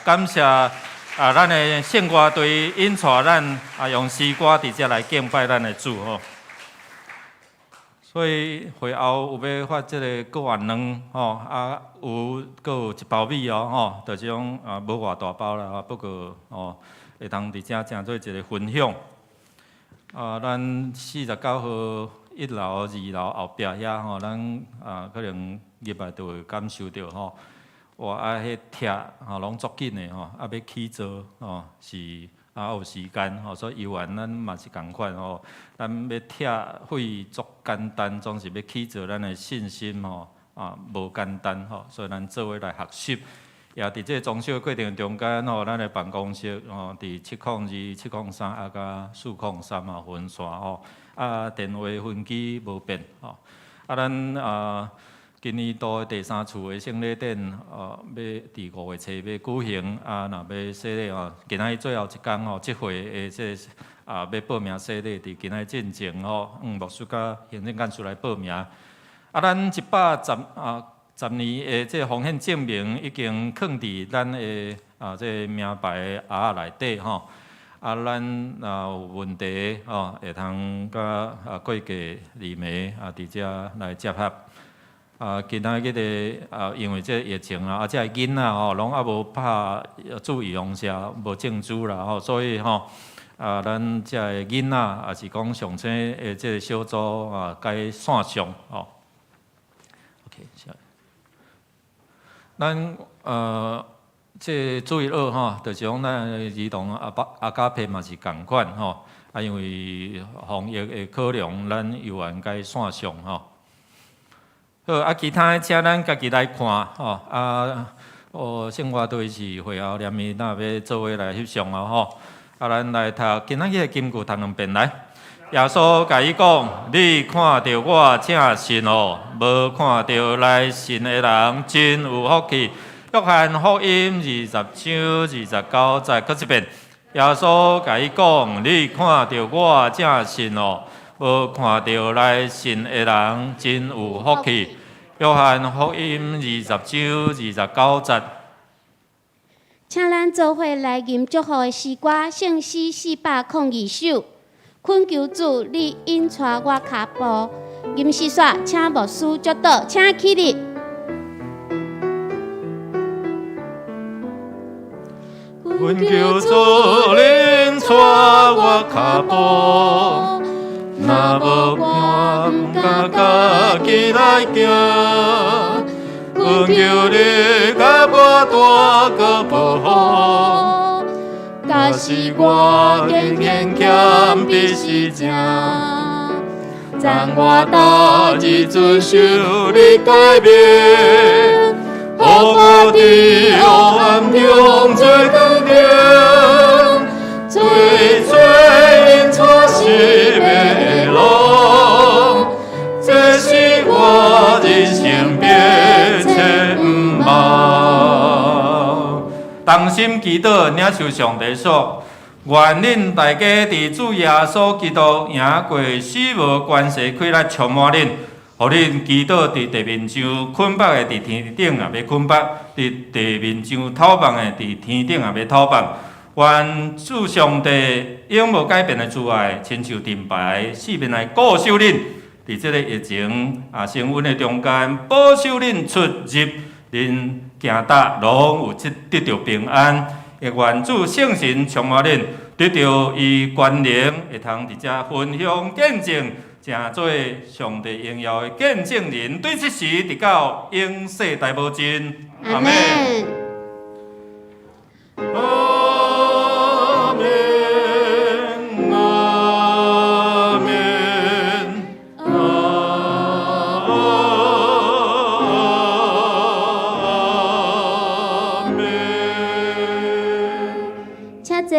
感謝咱的聖歌隊引帶咱用詩歌佇遮來敬拜咱的主吼。所以會後有欲發這個閣活卵吼，有閣有一包米哦吼，就是講無偌大包啦，不過吼會通佇遮誠做一個分享。咱49號一樓、二樓後壁遐吼，咱可能入來就會感受著吼，哇彼拆吼攏足緊的吼，欲起造吼是有時間吼，所以猶原咱嘛是仝款吼，咱欲拆毀足簡單，總是欲起造咱的信心吼無簡單吼，所以咱做伙來學習。也佇這個裝修的過程中間吼，咱的辦公室吼，佇702、703佮403分線吼，電話分機無變吼。咱今年度的第三次的聖禮典，欲佇5月初欲舉行，若欲洗禮吼，今仔日最後一工吼，這回的這個欲報名洗禮，佇今仔日進前吼，牧師佮行政幹事來報名。咱110年的這個奉獻證明已經囥佇咱的這個名牌的盒仔內底吼。咱若有問題吼，會通佮會計李梅佇遮來接洽。今仔日個因為這個疫情啊，這个囡仔吼，攏猶無拍注預防射，無種注啦吼，所以吼，咱這个囡仔也是講上青的這個小組改線上吼。OK，咱這個主日學吼，就是講咱兒童阿巴阿加培嘛是仝款吼，因為防疫的考量，咱猶原改線上吼。好，其他的請咱家己來看吼。聖歌隊是會後連咪若欲做伙來翕相哦吼。咱來讀今仔日的金句讀兩遍來。耶穌共伊講：你看著我才信哦，無看著來信的人真有福氣。約翰福音20章29節，閣一遍。耶穌共伊講：你看著我才信哦，無看著來信的人真有福氣。約翰福音20章29節。請咱做伙來吟祝福的詩歌，聖詩402首。懇求主，你引帶我跤步。吟詩煞，請牧師祝禱，請起立。懇求主引帶我跤步，若無我毋敢家己來行。懇求你共我大個保護，假使我敬虔謙卑是正，讓我逐日遵守你誡命，予我佇黑暗中做光明，做做引帶生命的路，這是我人生必心祈禱，領受上帝祝。願恁大家佇主耶穌基督贏過死無權勢氣力充滿恁，予恁祈禱佇地面上捆縛的佇天頂也欲捆縛，佇地面上透放的佇天頂也欲透放。願主上帝永無改變的慈愛，親像盾牌四面來固守恁，佇這个疫情啊升溫的中間，保守恁出入，恁行踏攏有得著平安。亦願主聖神充滿恁，得著伊權能，會通佇遮分享見證，成做上帝榮耀的見證人。對這時直到永世代無盡。阿們。阿們，阿們，阿們。請坐。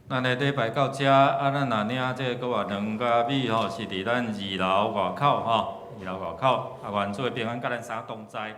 咱的禮拜到遮，啊，咱若領這個閣外兩加米吼，是佇咱二樓外口吼，二樓外口，啊，願主的平安佮咱三同在。